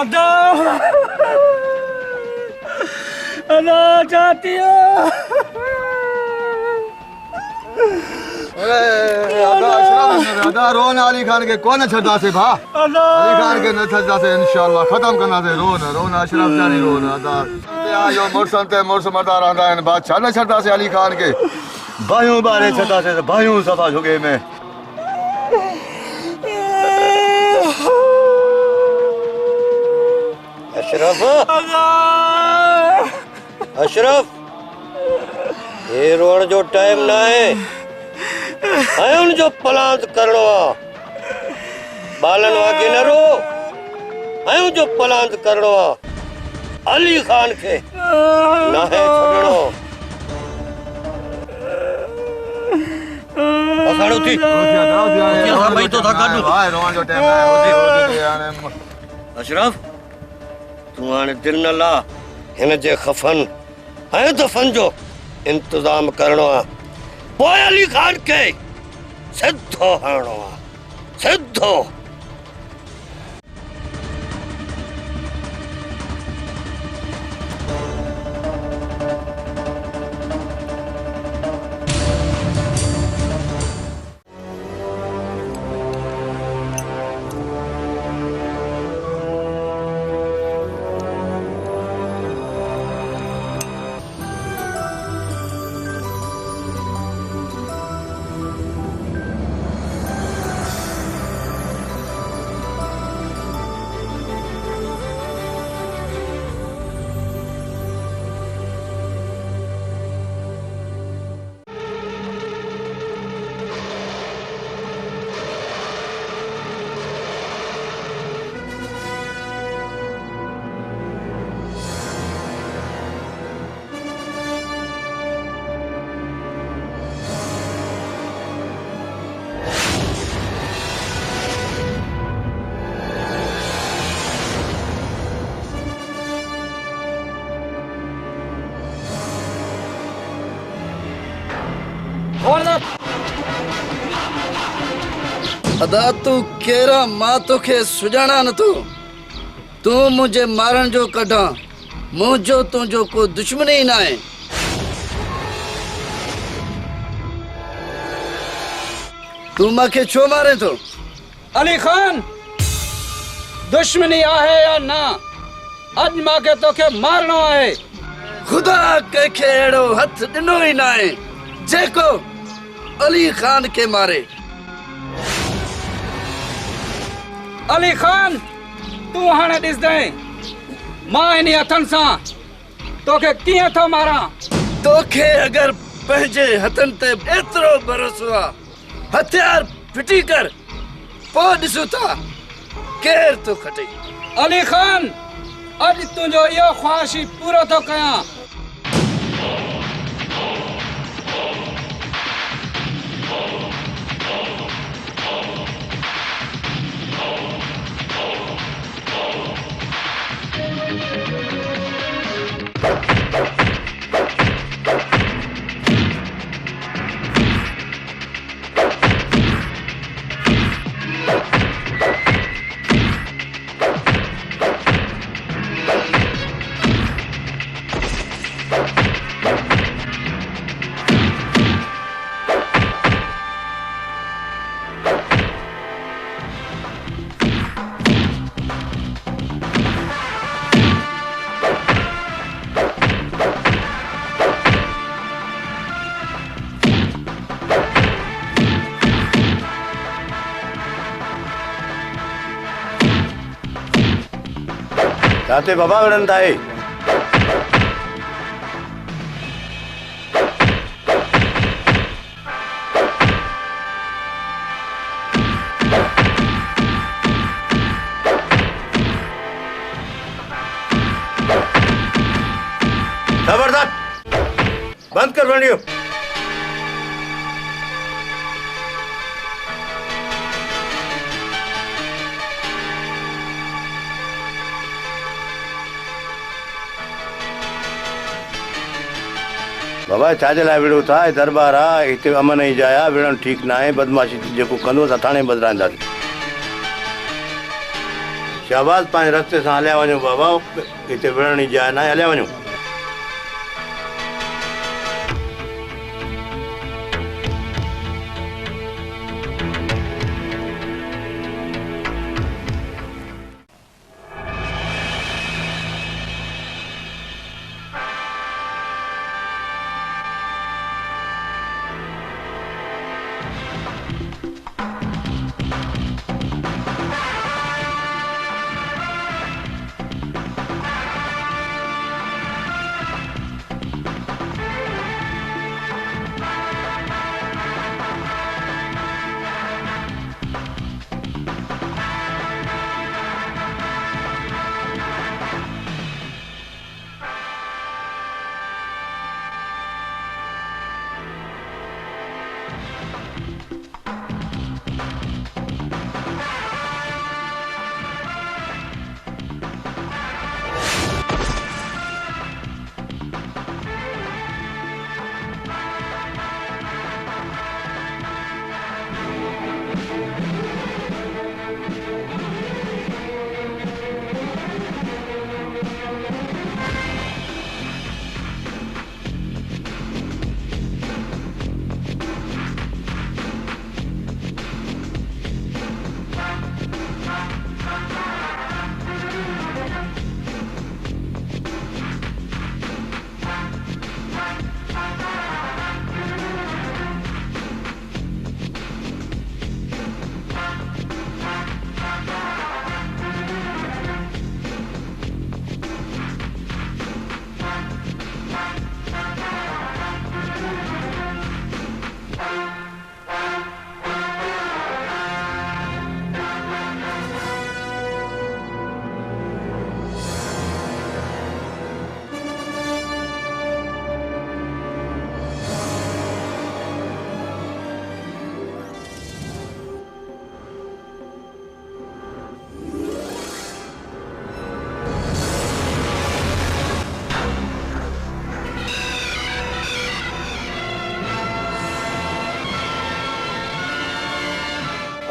ادا، ادا چاتی۔ اے، ادا اشرف، ادا رونا علی خان کے کون چھڑدا سے بھا؟ ادا۔ علی خان کے نہ چھڑدا سے، انشاءاللہ ختم کرنا سے، رونا، رونا اشرف جانی رونا، ادا۔ تے آ جو مرسن تے مرس مردار آندا ان بادشاہ نہ چھڑدا سے علی خان کے۔ بھائیوں بارے چھڑدا سے، بھائیوں صفا جھگے میں۔ اشرف! اشرف! اے روڑ جو ٹائم نہ ہے۔ اینو جو پلانت کرنو آ۔ بالن واکے نہ رو۔ اینو جو پلانت کرنو آ۔ علی خان کے نہ ہے چھڈنو۔ اساڑ ہوتی۔ ہوتی آ، ہوتی آ، ہوتی آ، بھائی تو تھا کاٹو۔ بھائی، روان جو ٹائم ہے، ہوتی، ہوتی، ہوتی، یعنی۔ اشرف، تو آنے دل نہ لا، ہن جے خفن، ہیں دفن جو انتظام کرنو آ۔ پوئے علی خان کے سدھو ہنڑنو آ، سدھو۔ ادا تو کیرا، ما توکے سجانا نتو۔ تو مجھے مارن جو کڈھاں، مونجو تونجو کو دشمنی نائے۔ تو ما کے چھو مارے تو؟ علی خان، دشمنی آہے یا نہ، اج ما کے تو کے مارنا ہے۔ خدا کے کھیڑو ہتھ ڈنو ہی نائے، جے کو علی خان کے مارے۔ علی خان، توں ہانے ڈس دیں، ما ہنی ہتھن ساں تو کے کیاں تھا مارا؟ تو کے اگر پہنجے ہتھن تے ایترو بھروسو آ، ہتھیار پھٹی کر، پو ڈسو تا کیر تو کھٹے۔ علی خان، اج تنجو ایو خواہشی پورو تو کیاں۔ داتے بابا گڑن دائے۔ زبردست۔ بند کر بنڈیو۔ بابا، چاجل آ وڑو تا، اے دربار آ، ایتے امن ای جایا، وڑن ٹھیک نہ اے، بدمعاشی تے جیکو کندو، تا تھانے بدران دادے۔ شہباز، پانچ رستے سان ہلیا ونجو بابا۔ ایتے وڑنی جاہ نہ، ہلیا ونجو۔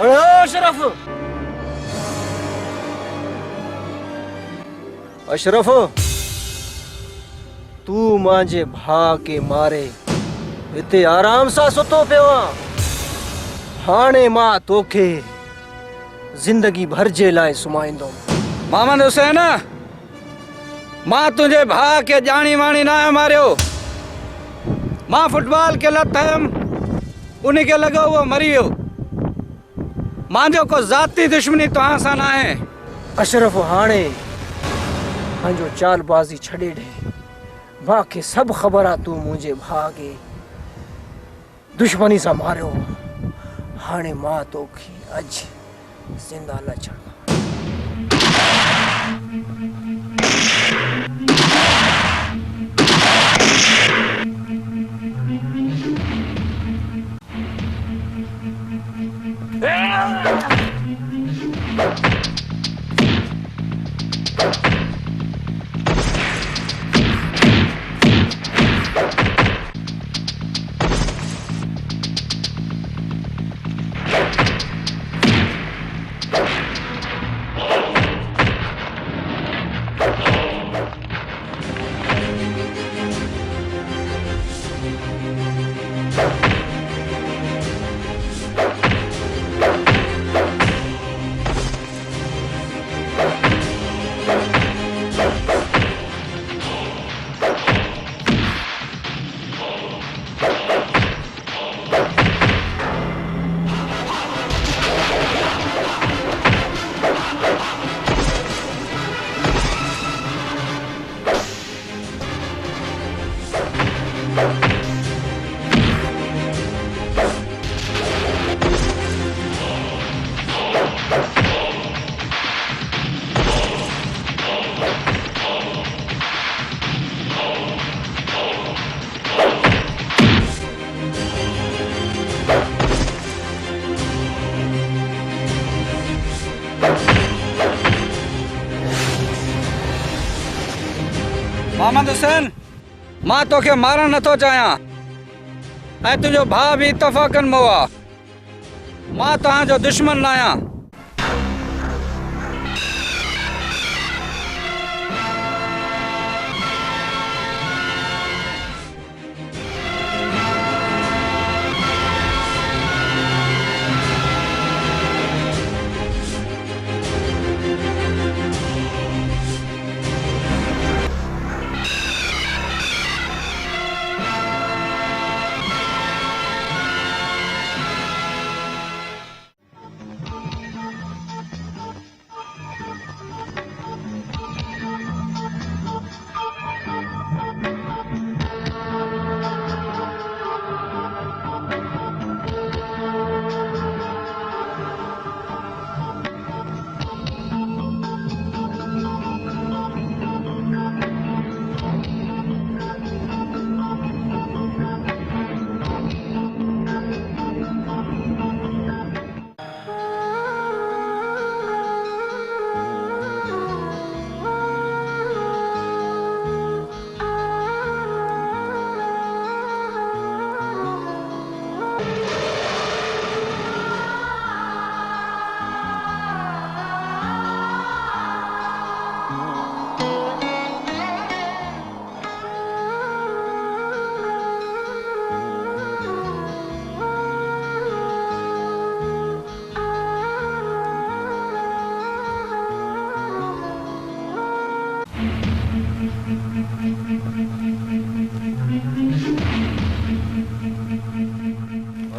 اڑے او اشرف! اشرف! تو مانجے بھا کے مارے، ہتے آرام سا ستو پیوا۔ ہانے ما توکے زندگی بھر جیلائے سمائندو۔ محمد حسین، ما تنجے بھا کے جانی وانی نہ ماریو۔ ما فٹبال کے لت ہم انہیں کے لگو وہ مریو۔ مانجو کو ذاتی دشمنی تو آسان آئے۔ اشرف، ہانے ہنجو چال بازی چھڑے ڈے۔ باقی سب خبر آ تو مونجے بھاگے دشمنی سا مارو۔ ہانے ما تو کی اج زندہ لچڑ۔ محمد حسین، ما توکے مارن نتو چاہیاں، اے تنجو بھا بھی اتفاقاً موا۔ ما تہانجو دشمن نایاں۔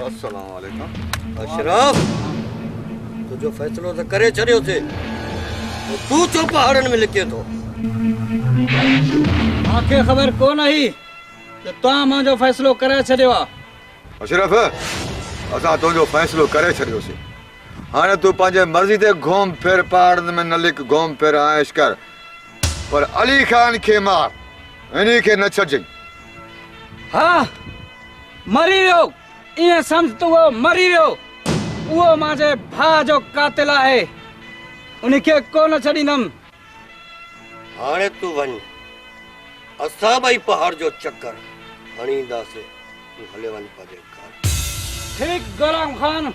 السلام علیکم۔ اشرف، تو جو فیصلو تو کرے چھڑیو سے، تو چوپا ہڑن میں لکھے تو۔ آخر خبر کون آئی؟ کہ تاں مانجو فیصلو کرے چھڈیو آ۔ اشرف، اساں تونجو فیصلو کرے چھڈیو سے۔ ہانے تو پانجے مرضی تے گھوم پھر پاڑند میں نہ لکھ، گھوم پھر عائش کر، پر علی خان کے مار، انہی کے نہ چھڈجے۔ ہاں، مری ویو، ایئں سمجھ تو وہ مری ویو۔ وہ مانجے بھا جو قاتل آہے، انہی کے کو نہ چھڈیندم۔ ہانے تو ونج، اساں بھئی پہاڑ جو چکر ہنینداسے، تو ہلے ونج پجے گھر۔ ٹھیک غلام خان،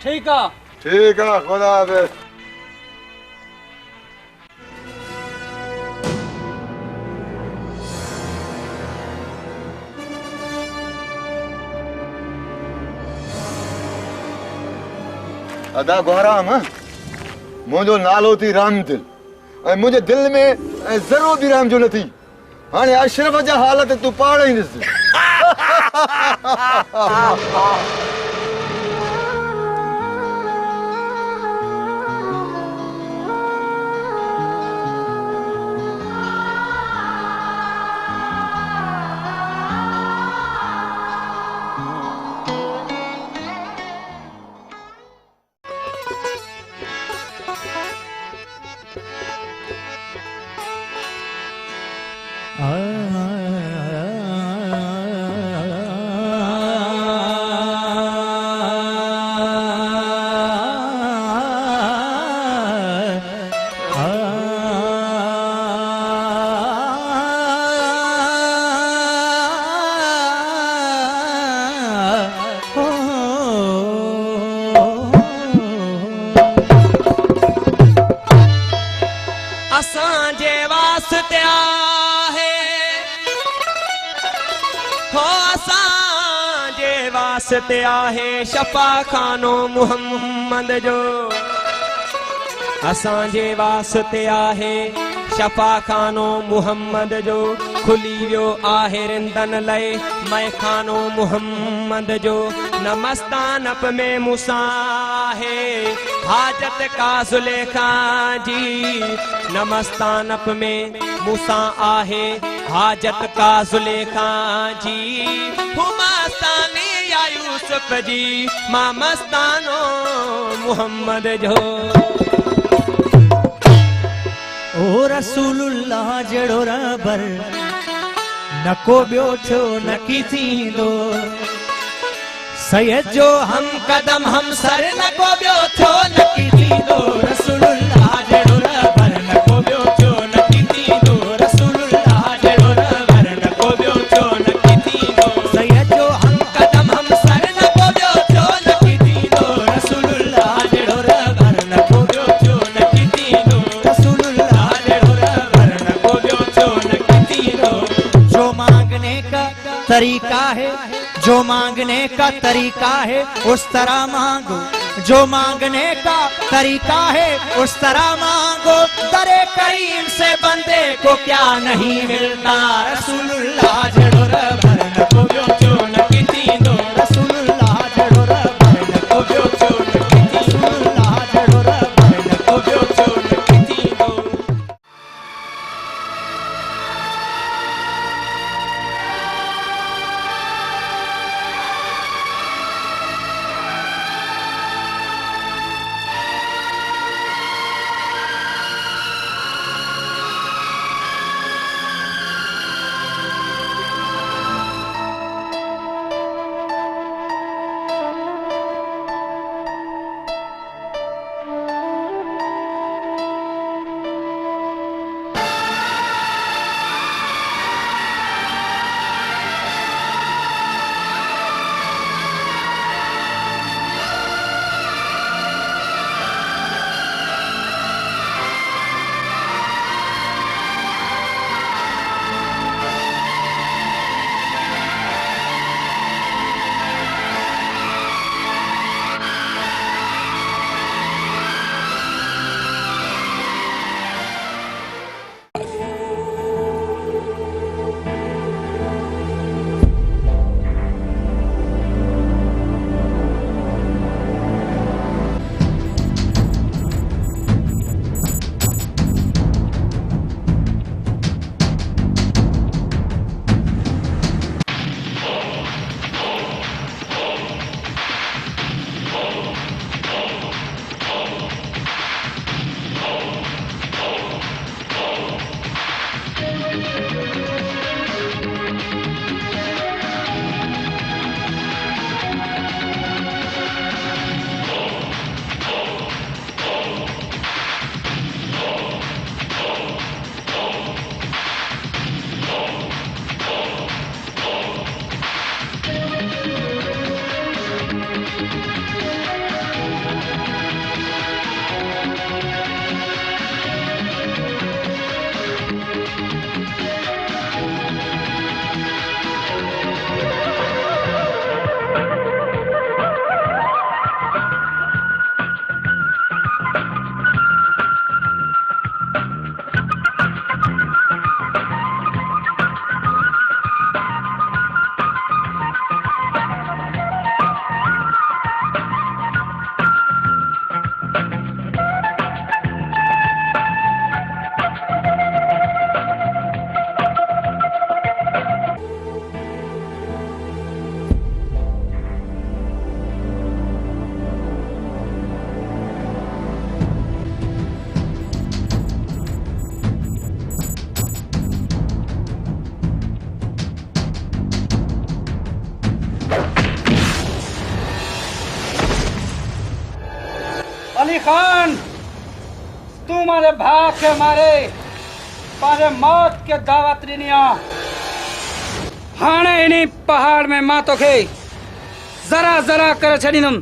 ٹھیک آ۔ ٹھیک آ، خدا حافظ۔ ادا گوھرام، منجو نالو تھی رحم دل، اے منجے دل میں اے ذرو بھی رحم جو نہ تھی۔ ہانے اشرف جا حالت تو پاڑا ہی نس۔ اساں جے واسطے آہے، ہو اساں جے واسطے آہے، شفا خانو محمد جو۔ اساں جے واسطے آہے، شفا خانو محمد جو۔ کھلی ویو آہے رندن لئے، مئے خانو محمد جو۔ نہ مستانپ میں موسیٰ آہے، حاجت کا زلیخا جی۔ نہ مستانپ میں موسیٰ آہے، حاجت کا زلیخا جی۔ ہما مستانے یا یوسف جی، ما مستانو محمد جو۔ او رسول اللہ جیڑو رہبر، نکو بیو تھیو نکی تھیندو۔ سید جو ہم قدم ہم سر، نکو بیو تھیو نکی تھیندو۔ رسول اللہ جیڑو رہبر، نکو بیو تھیو نکی تھیندو۔ رسول اللہ جیڑو رہبر، نکو بیو تھیو نکی تھیندو۔ سید جو ہم قدم ہم سر، نکو بیو تھیو نکی تھیندو۔ رسول اللہ جیڑو رہبر، نکو بیو تھیو نکی تھیندو۔ رسول اللہ جیڑو رہبر، نکو بیو تھیو نکی تھیندو۔ جو مانگنے کا طریقہ ہے، جو مانگنے کا طریقہ ہے، اس طرح مانگو۔ جو مانگنے کا طریقہ ہے، اس طرح مانگو۔ در کریم سے بندے کو کیا نہیں ملتا۔ رسول اللہ جیڑو رہبر، نکو بیو تھیو نکی تھیندو۔ رسول اللہ جیڑو رہبر، نکو بیو تھیو نکی تھیندو۔ رسول اللہ جیڑو رہبر، نکو بیو تھیو نکی تھیندو۔ خان، تو مارے بھاک ءِ مارے پارے موت کے دعوت دنیا۔ ہانے انی پہاڑ میں ماتو کے ذرا ذرا کر چھڑینم۔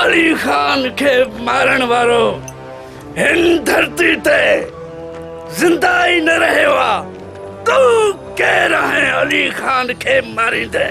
علی خان کے مارن وارو ہن دھرتی تے زندہ ہی نہ رہے وا، تو کہہ رہے علی خان کے ماری دے۔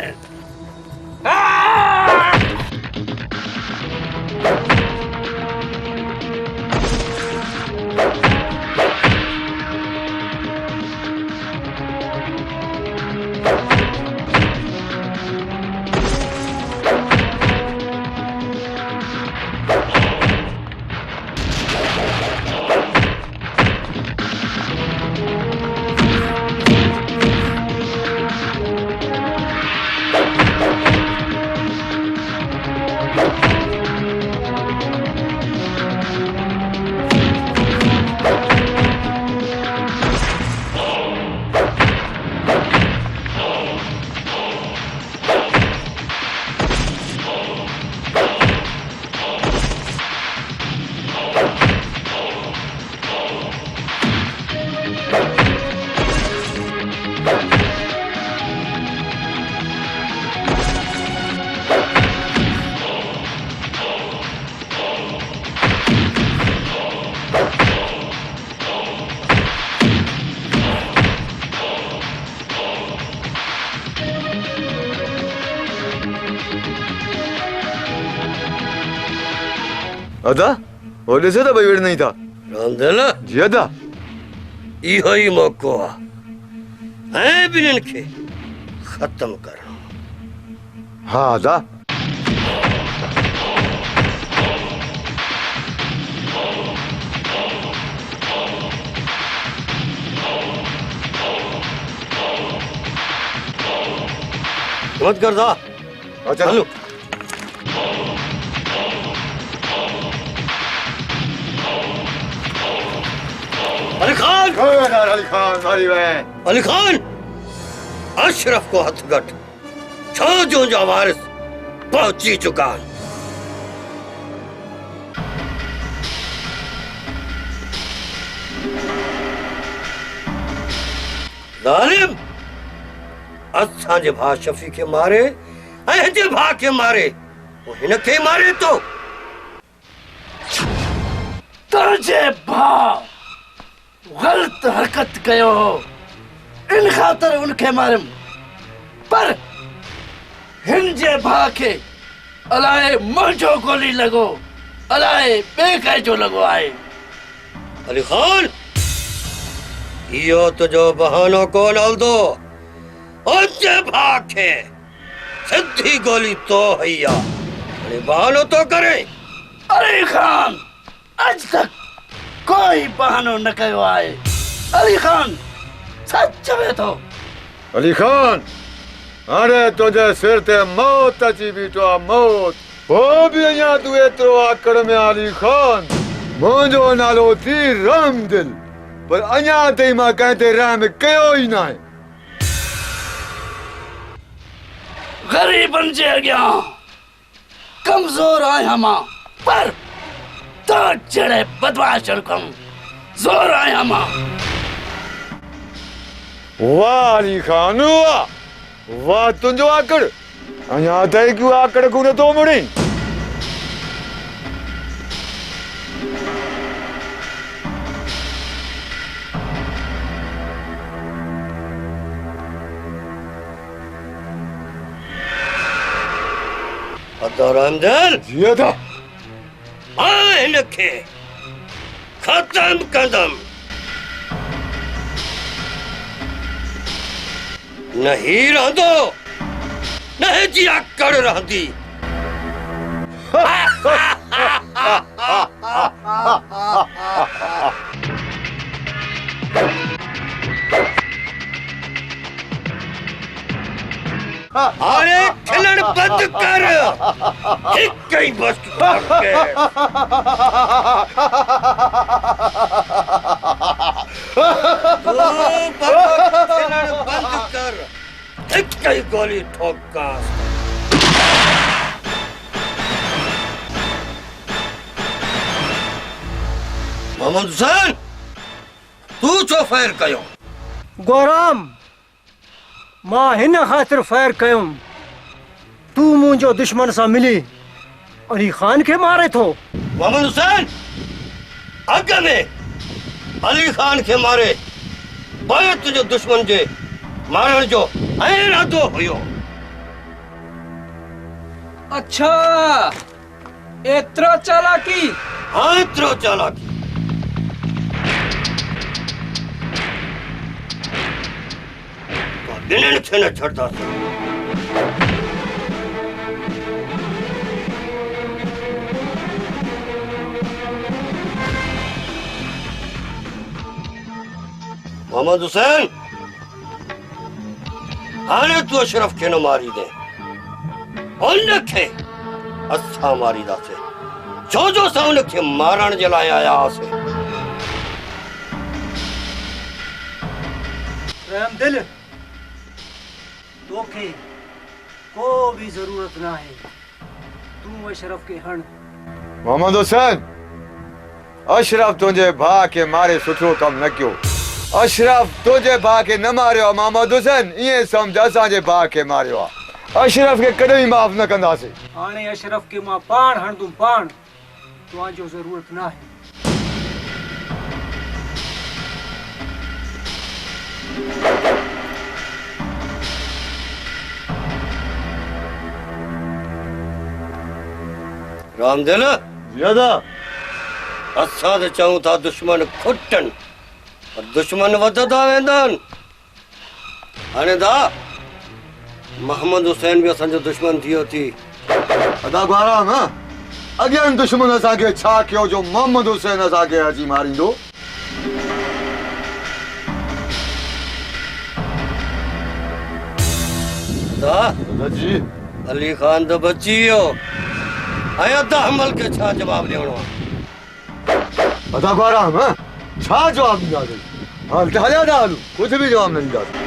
ادا، او ڈسے تا بھائی وڑ نہیں تھا۔ راندل۔ جی ادا۔ ایہو ہی موقع آ۔ اے بنن کے ختم کرنا۔ ہاں ادا۔ مت کر دا۔ اچھا۔ ہلو۔ علی خان! خبردار علی خان، سوری بھائی۔ علی خان! اشرف کو ہتھ گٹ۔ چھو جون جا وارث پہنچی چکا۔ ظالم! اساں جے بھا شفیق کے مارے، اے جے بھا کے مارے، وہ ہنکے مارے تو۔ ترجے بھا غلط حرکت کیو ہو، ان خاطر ان کے مارم، پر ہن جے بھا کے الائے منجو گولی لگو، الائے بے کائے جو لگو آئے۔ علی خان، ایو تو جو بہانو کون ہلدو؟ انچے بھاکے سدھی گولی تو ہیا۔ اڑے بہانو تو کرے۔ علی خان، اج تک کوئی بہانو نہ کیو آئے۔ علی خان، سچ چوے تو۔ علی خان، اڑے تجھے سر تے موت اچی بیٹو آ موت۔ او بھی ایاں تو ایترو آکڑ میں علی خان۔ مونجو نالو تھی رحم دل۔ پر ایاں تئی ما کہیں تے رحم کیو ہی نہ ہے۔ غریب انجے اگیاں کمزور آئے ہما، پر تو جڑے بدمعاش کم زور آئے ہما۔ واہ علی خان، واہ، واہ تنجو آکڑ۔ ایا تئی کیوں آکڑ کنے تو مڑی۔ ادا رحم دل۔ جی ادا۔ آ ہنکے ختم کندم۔ نہ ہی رہندو، نہ ہی جی آکڑ رہندی۔ اڑے کھلن بند کر، ہک کئی بس کر کے۔ تو بند ای گولی ٹھوک کاس۔ محمد حسین، تو چو فائر کیو؟ گوہرام، ما ہن خاطر فائر کیوم۔ تو مونجو دشمن سا ملی علی خان کے مارے تھو۔ محمد حسین، اگہ نے علی خان کے مارے، باید تجھے دشمن جے مارن جو این حدو ہویو۔ اچھا، ایترا چالاکی؟ ہاں، ایترا چالاکی۔ تو بنن کھینا چھڑتا سے۔ محمد حسین، ہانے تو اشرف کھینا ماری دے۔ انکھے اسا ماری داسے۔ جو جو سا انکھے ماران جلائے آیا آسے۔ رحم دل، توکے کو بھی ضرورت نہ ہے۔ تو اشرف کے ہن۔ محمد حسین، اشرف تنجے بھا کے مارے سٹھو کم نہ کیو۔ اشرف تنجے بھا کے نہ مارے ہو محمد حسین، یہ سمجھ اساں جے بھا کے مارے ہو۔ اشرف کے کدی معاف نہ کندا سے۔ آنے اشرف کے ما پان ہن دوں پان۔ تو آنجو ضرورت نہ ہے۔ رام دل۔ جی ادا۔ اساں دے چاہوں تا دشمن کھٹن، پر دشمن وددا ویندان۔ ہندا محمد حسین بھی اساں جو دشمن تھیو تھی۔ ادا گوارا ہاں، اگے ان دشمن اساں کے چھا کیو جو محمد حسین اساں کے اچی ماریندو۔ دا ادا جی۔ علی خان دا بچی ہو۔ آیا دا حمل کے چھا جواب دیونو؟ ادا گوارا ہم، ہاں؟ چھا جواب نہیں داتے؟ ہاں، ٹہلیا دا آلو، کچھ بھی جواب نہیں داتے۔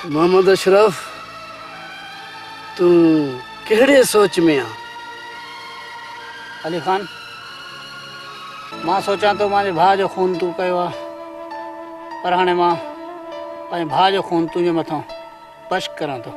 محمد اشرف، توں کہڑے سوچ میں آ؟ علی خان، ما سوچاں تو مانے بھاء جو خون توں کیوا، پر ہانے ما پائیں بھاء جو خون توں جو متوں۔ بشخ کراں تو۔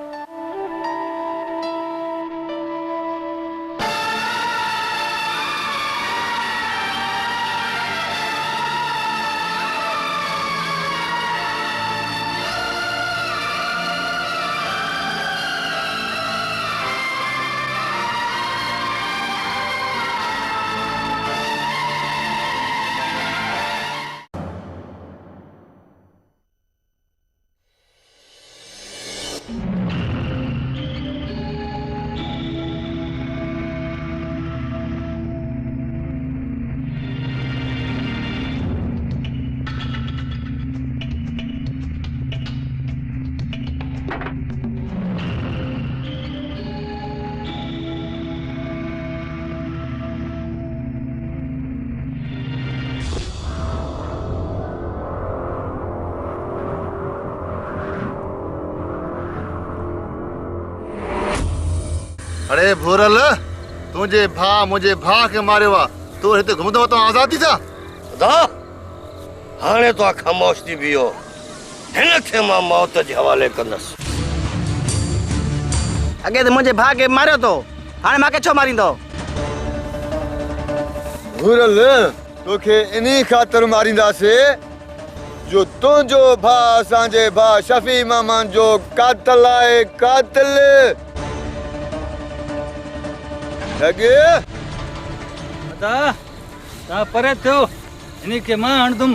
اڑے بھورل، تونجے بھا منجے بھا کے مارے وا، تو ہتے گھمدو تو آزادی تھا؟ دا ہانے تو خاموش دی بیو۔ ہنکہ ما موت جے حوالے کندس۔ اگے تو منجے بھا کے مارے تو ہانے ما کے چھو ماریندو؟ بھورل، توکے انہی خاطر مارینداسے جو تونجو بھا اسانجے بھا شفیع مامان جو قاتل آئے، قاتل۔ لگے؟ ادا، تا پرے تھو، انہی کے ما ہندم۔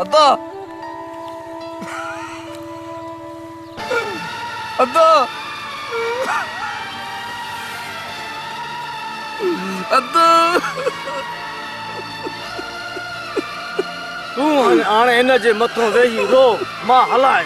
ادا۔ ادا۔ ادا۔ تون ہن ہانے ہن جے متھوں ویہی رو، ما ہلائے۔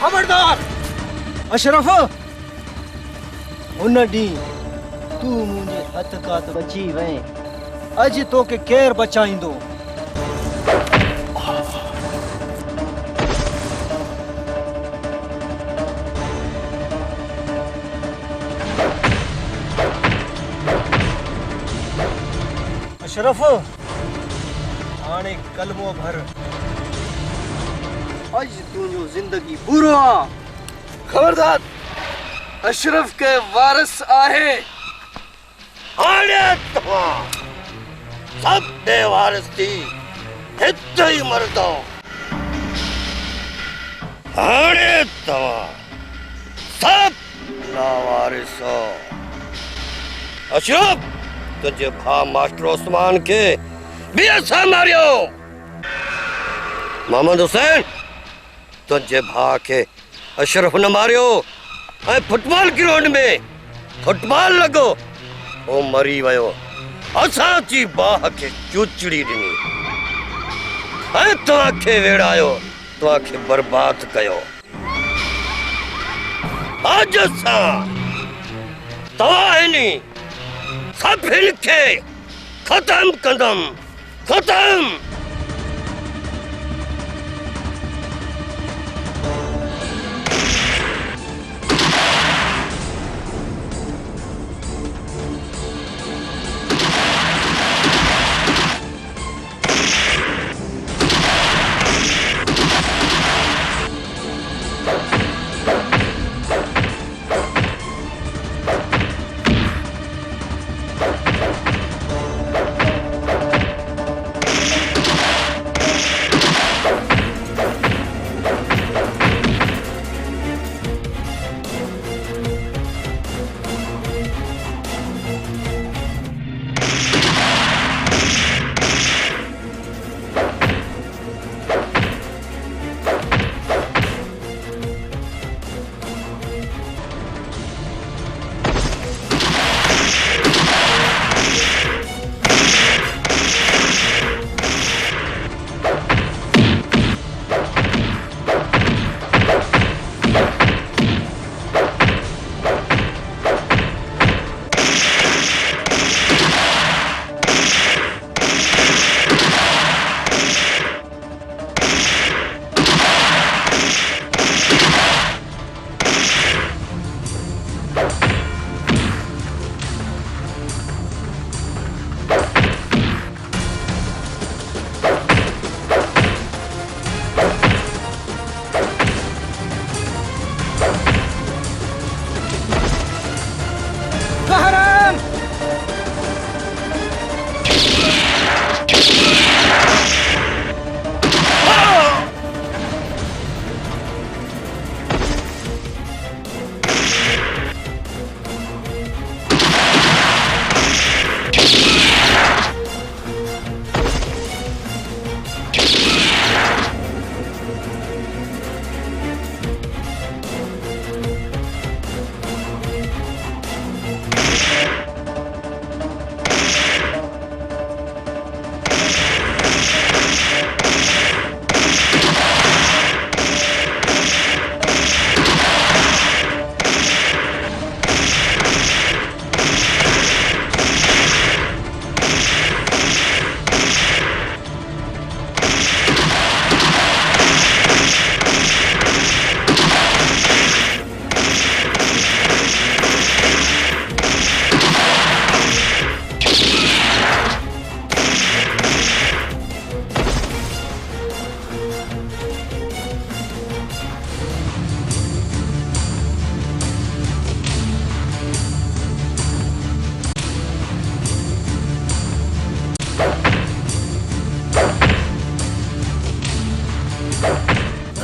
خبردار! اشرف! ہن ڈی تو مونجے ہتھ کات بچی ویں۔ اج تو کے کیر بچائیندو۔ اشرف! ہانے کلمو بھر۔ اج تونجو زندگی پورو آ۔ خبردار! اشرف کے وارث آہے۔ ہانے تما سب بے وارث تی ہتئی مردو۔ ہانے تما سب لاوارث ءُ۔ اشرف، تنجے بھا ماسٹر عثمان کے بی ایس آ ماریو۔ محمد حسین، تنجے بھا کے اشرف نا ماریو۔ اے فٹبال گراؤنڈ میں فٹبال لگو، او مری ویو۔ اساں تی باہ کے چوچڑی دنی۔ اے تواں کے ویڑایو، تواں کے برباد کیو۔ اج اساں تواہنی سب ہن کے ختم کندم، ختم۔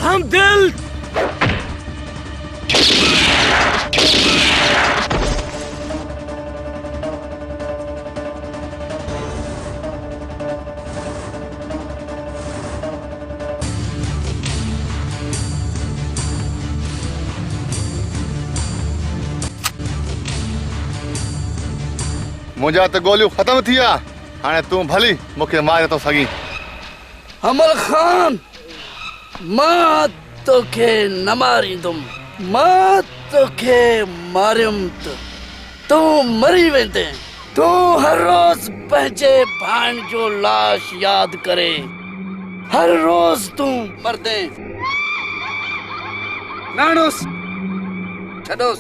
ہم دل۔ مونجا تے گولیوں ختم تھیا، ہانے توں بھلی مکے مارے تو سگی۔ حمل خان، ما توکے نہ ماریندم، ما توکے ماریم تو، تو مری ویندے۔ تو ہر روز پنجے بھانجو لاش یاد کرے، ہر روز تو مردے۔ نانوس، چھڈوس۔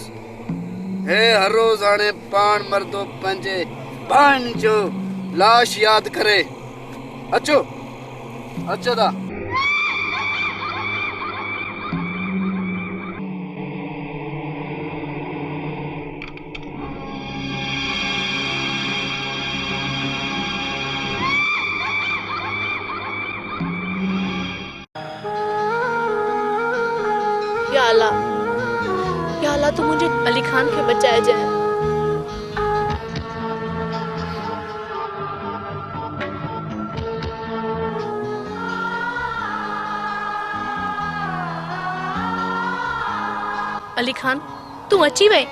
ہے ہر روز آنے پان مردو پنجے بھانجو لاش یاد کرے۔ اچو، اچو دا۔ یا اللہ، یا اللہ، تو مونجے علی خان کے بچائے جائے۔ علی خان، توں اچی وے؟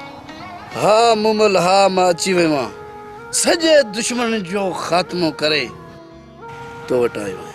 ہا مومل، ہا، ما اچی وے ما۔ سجے دشمن جو خاتمو کرے۔ تو وٹائیوہ۔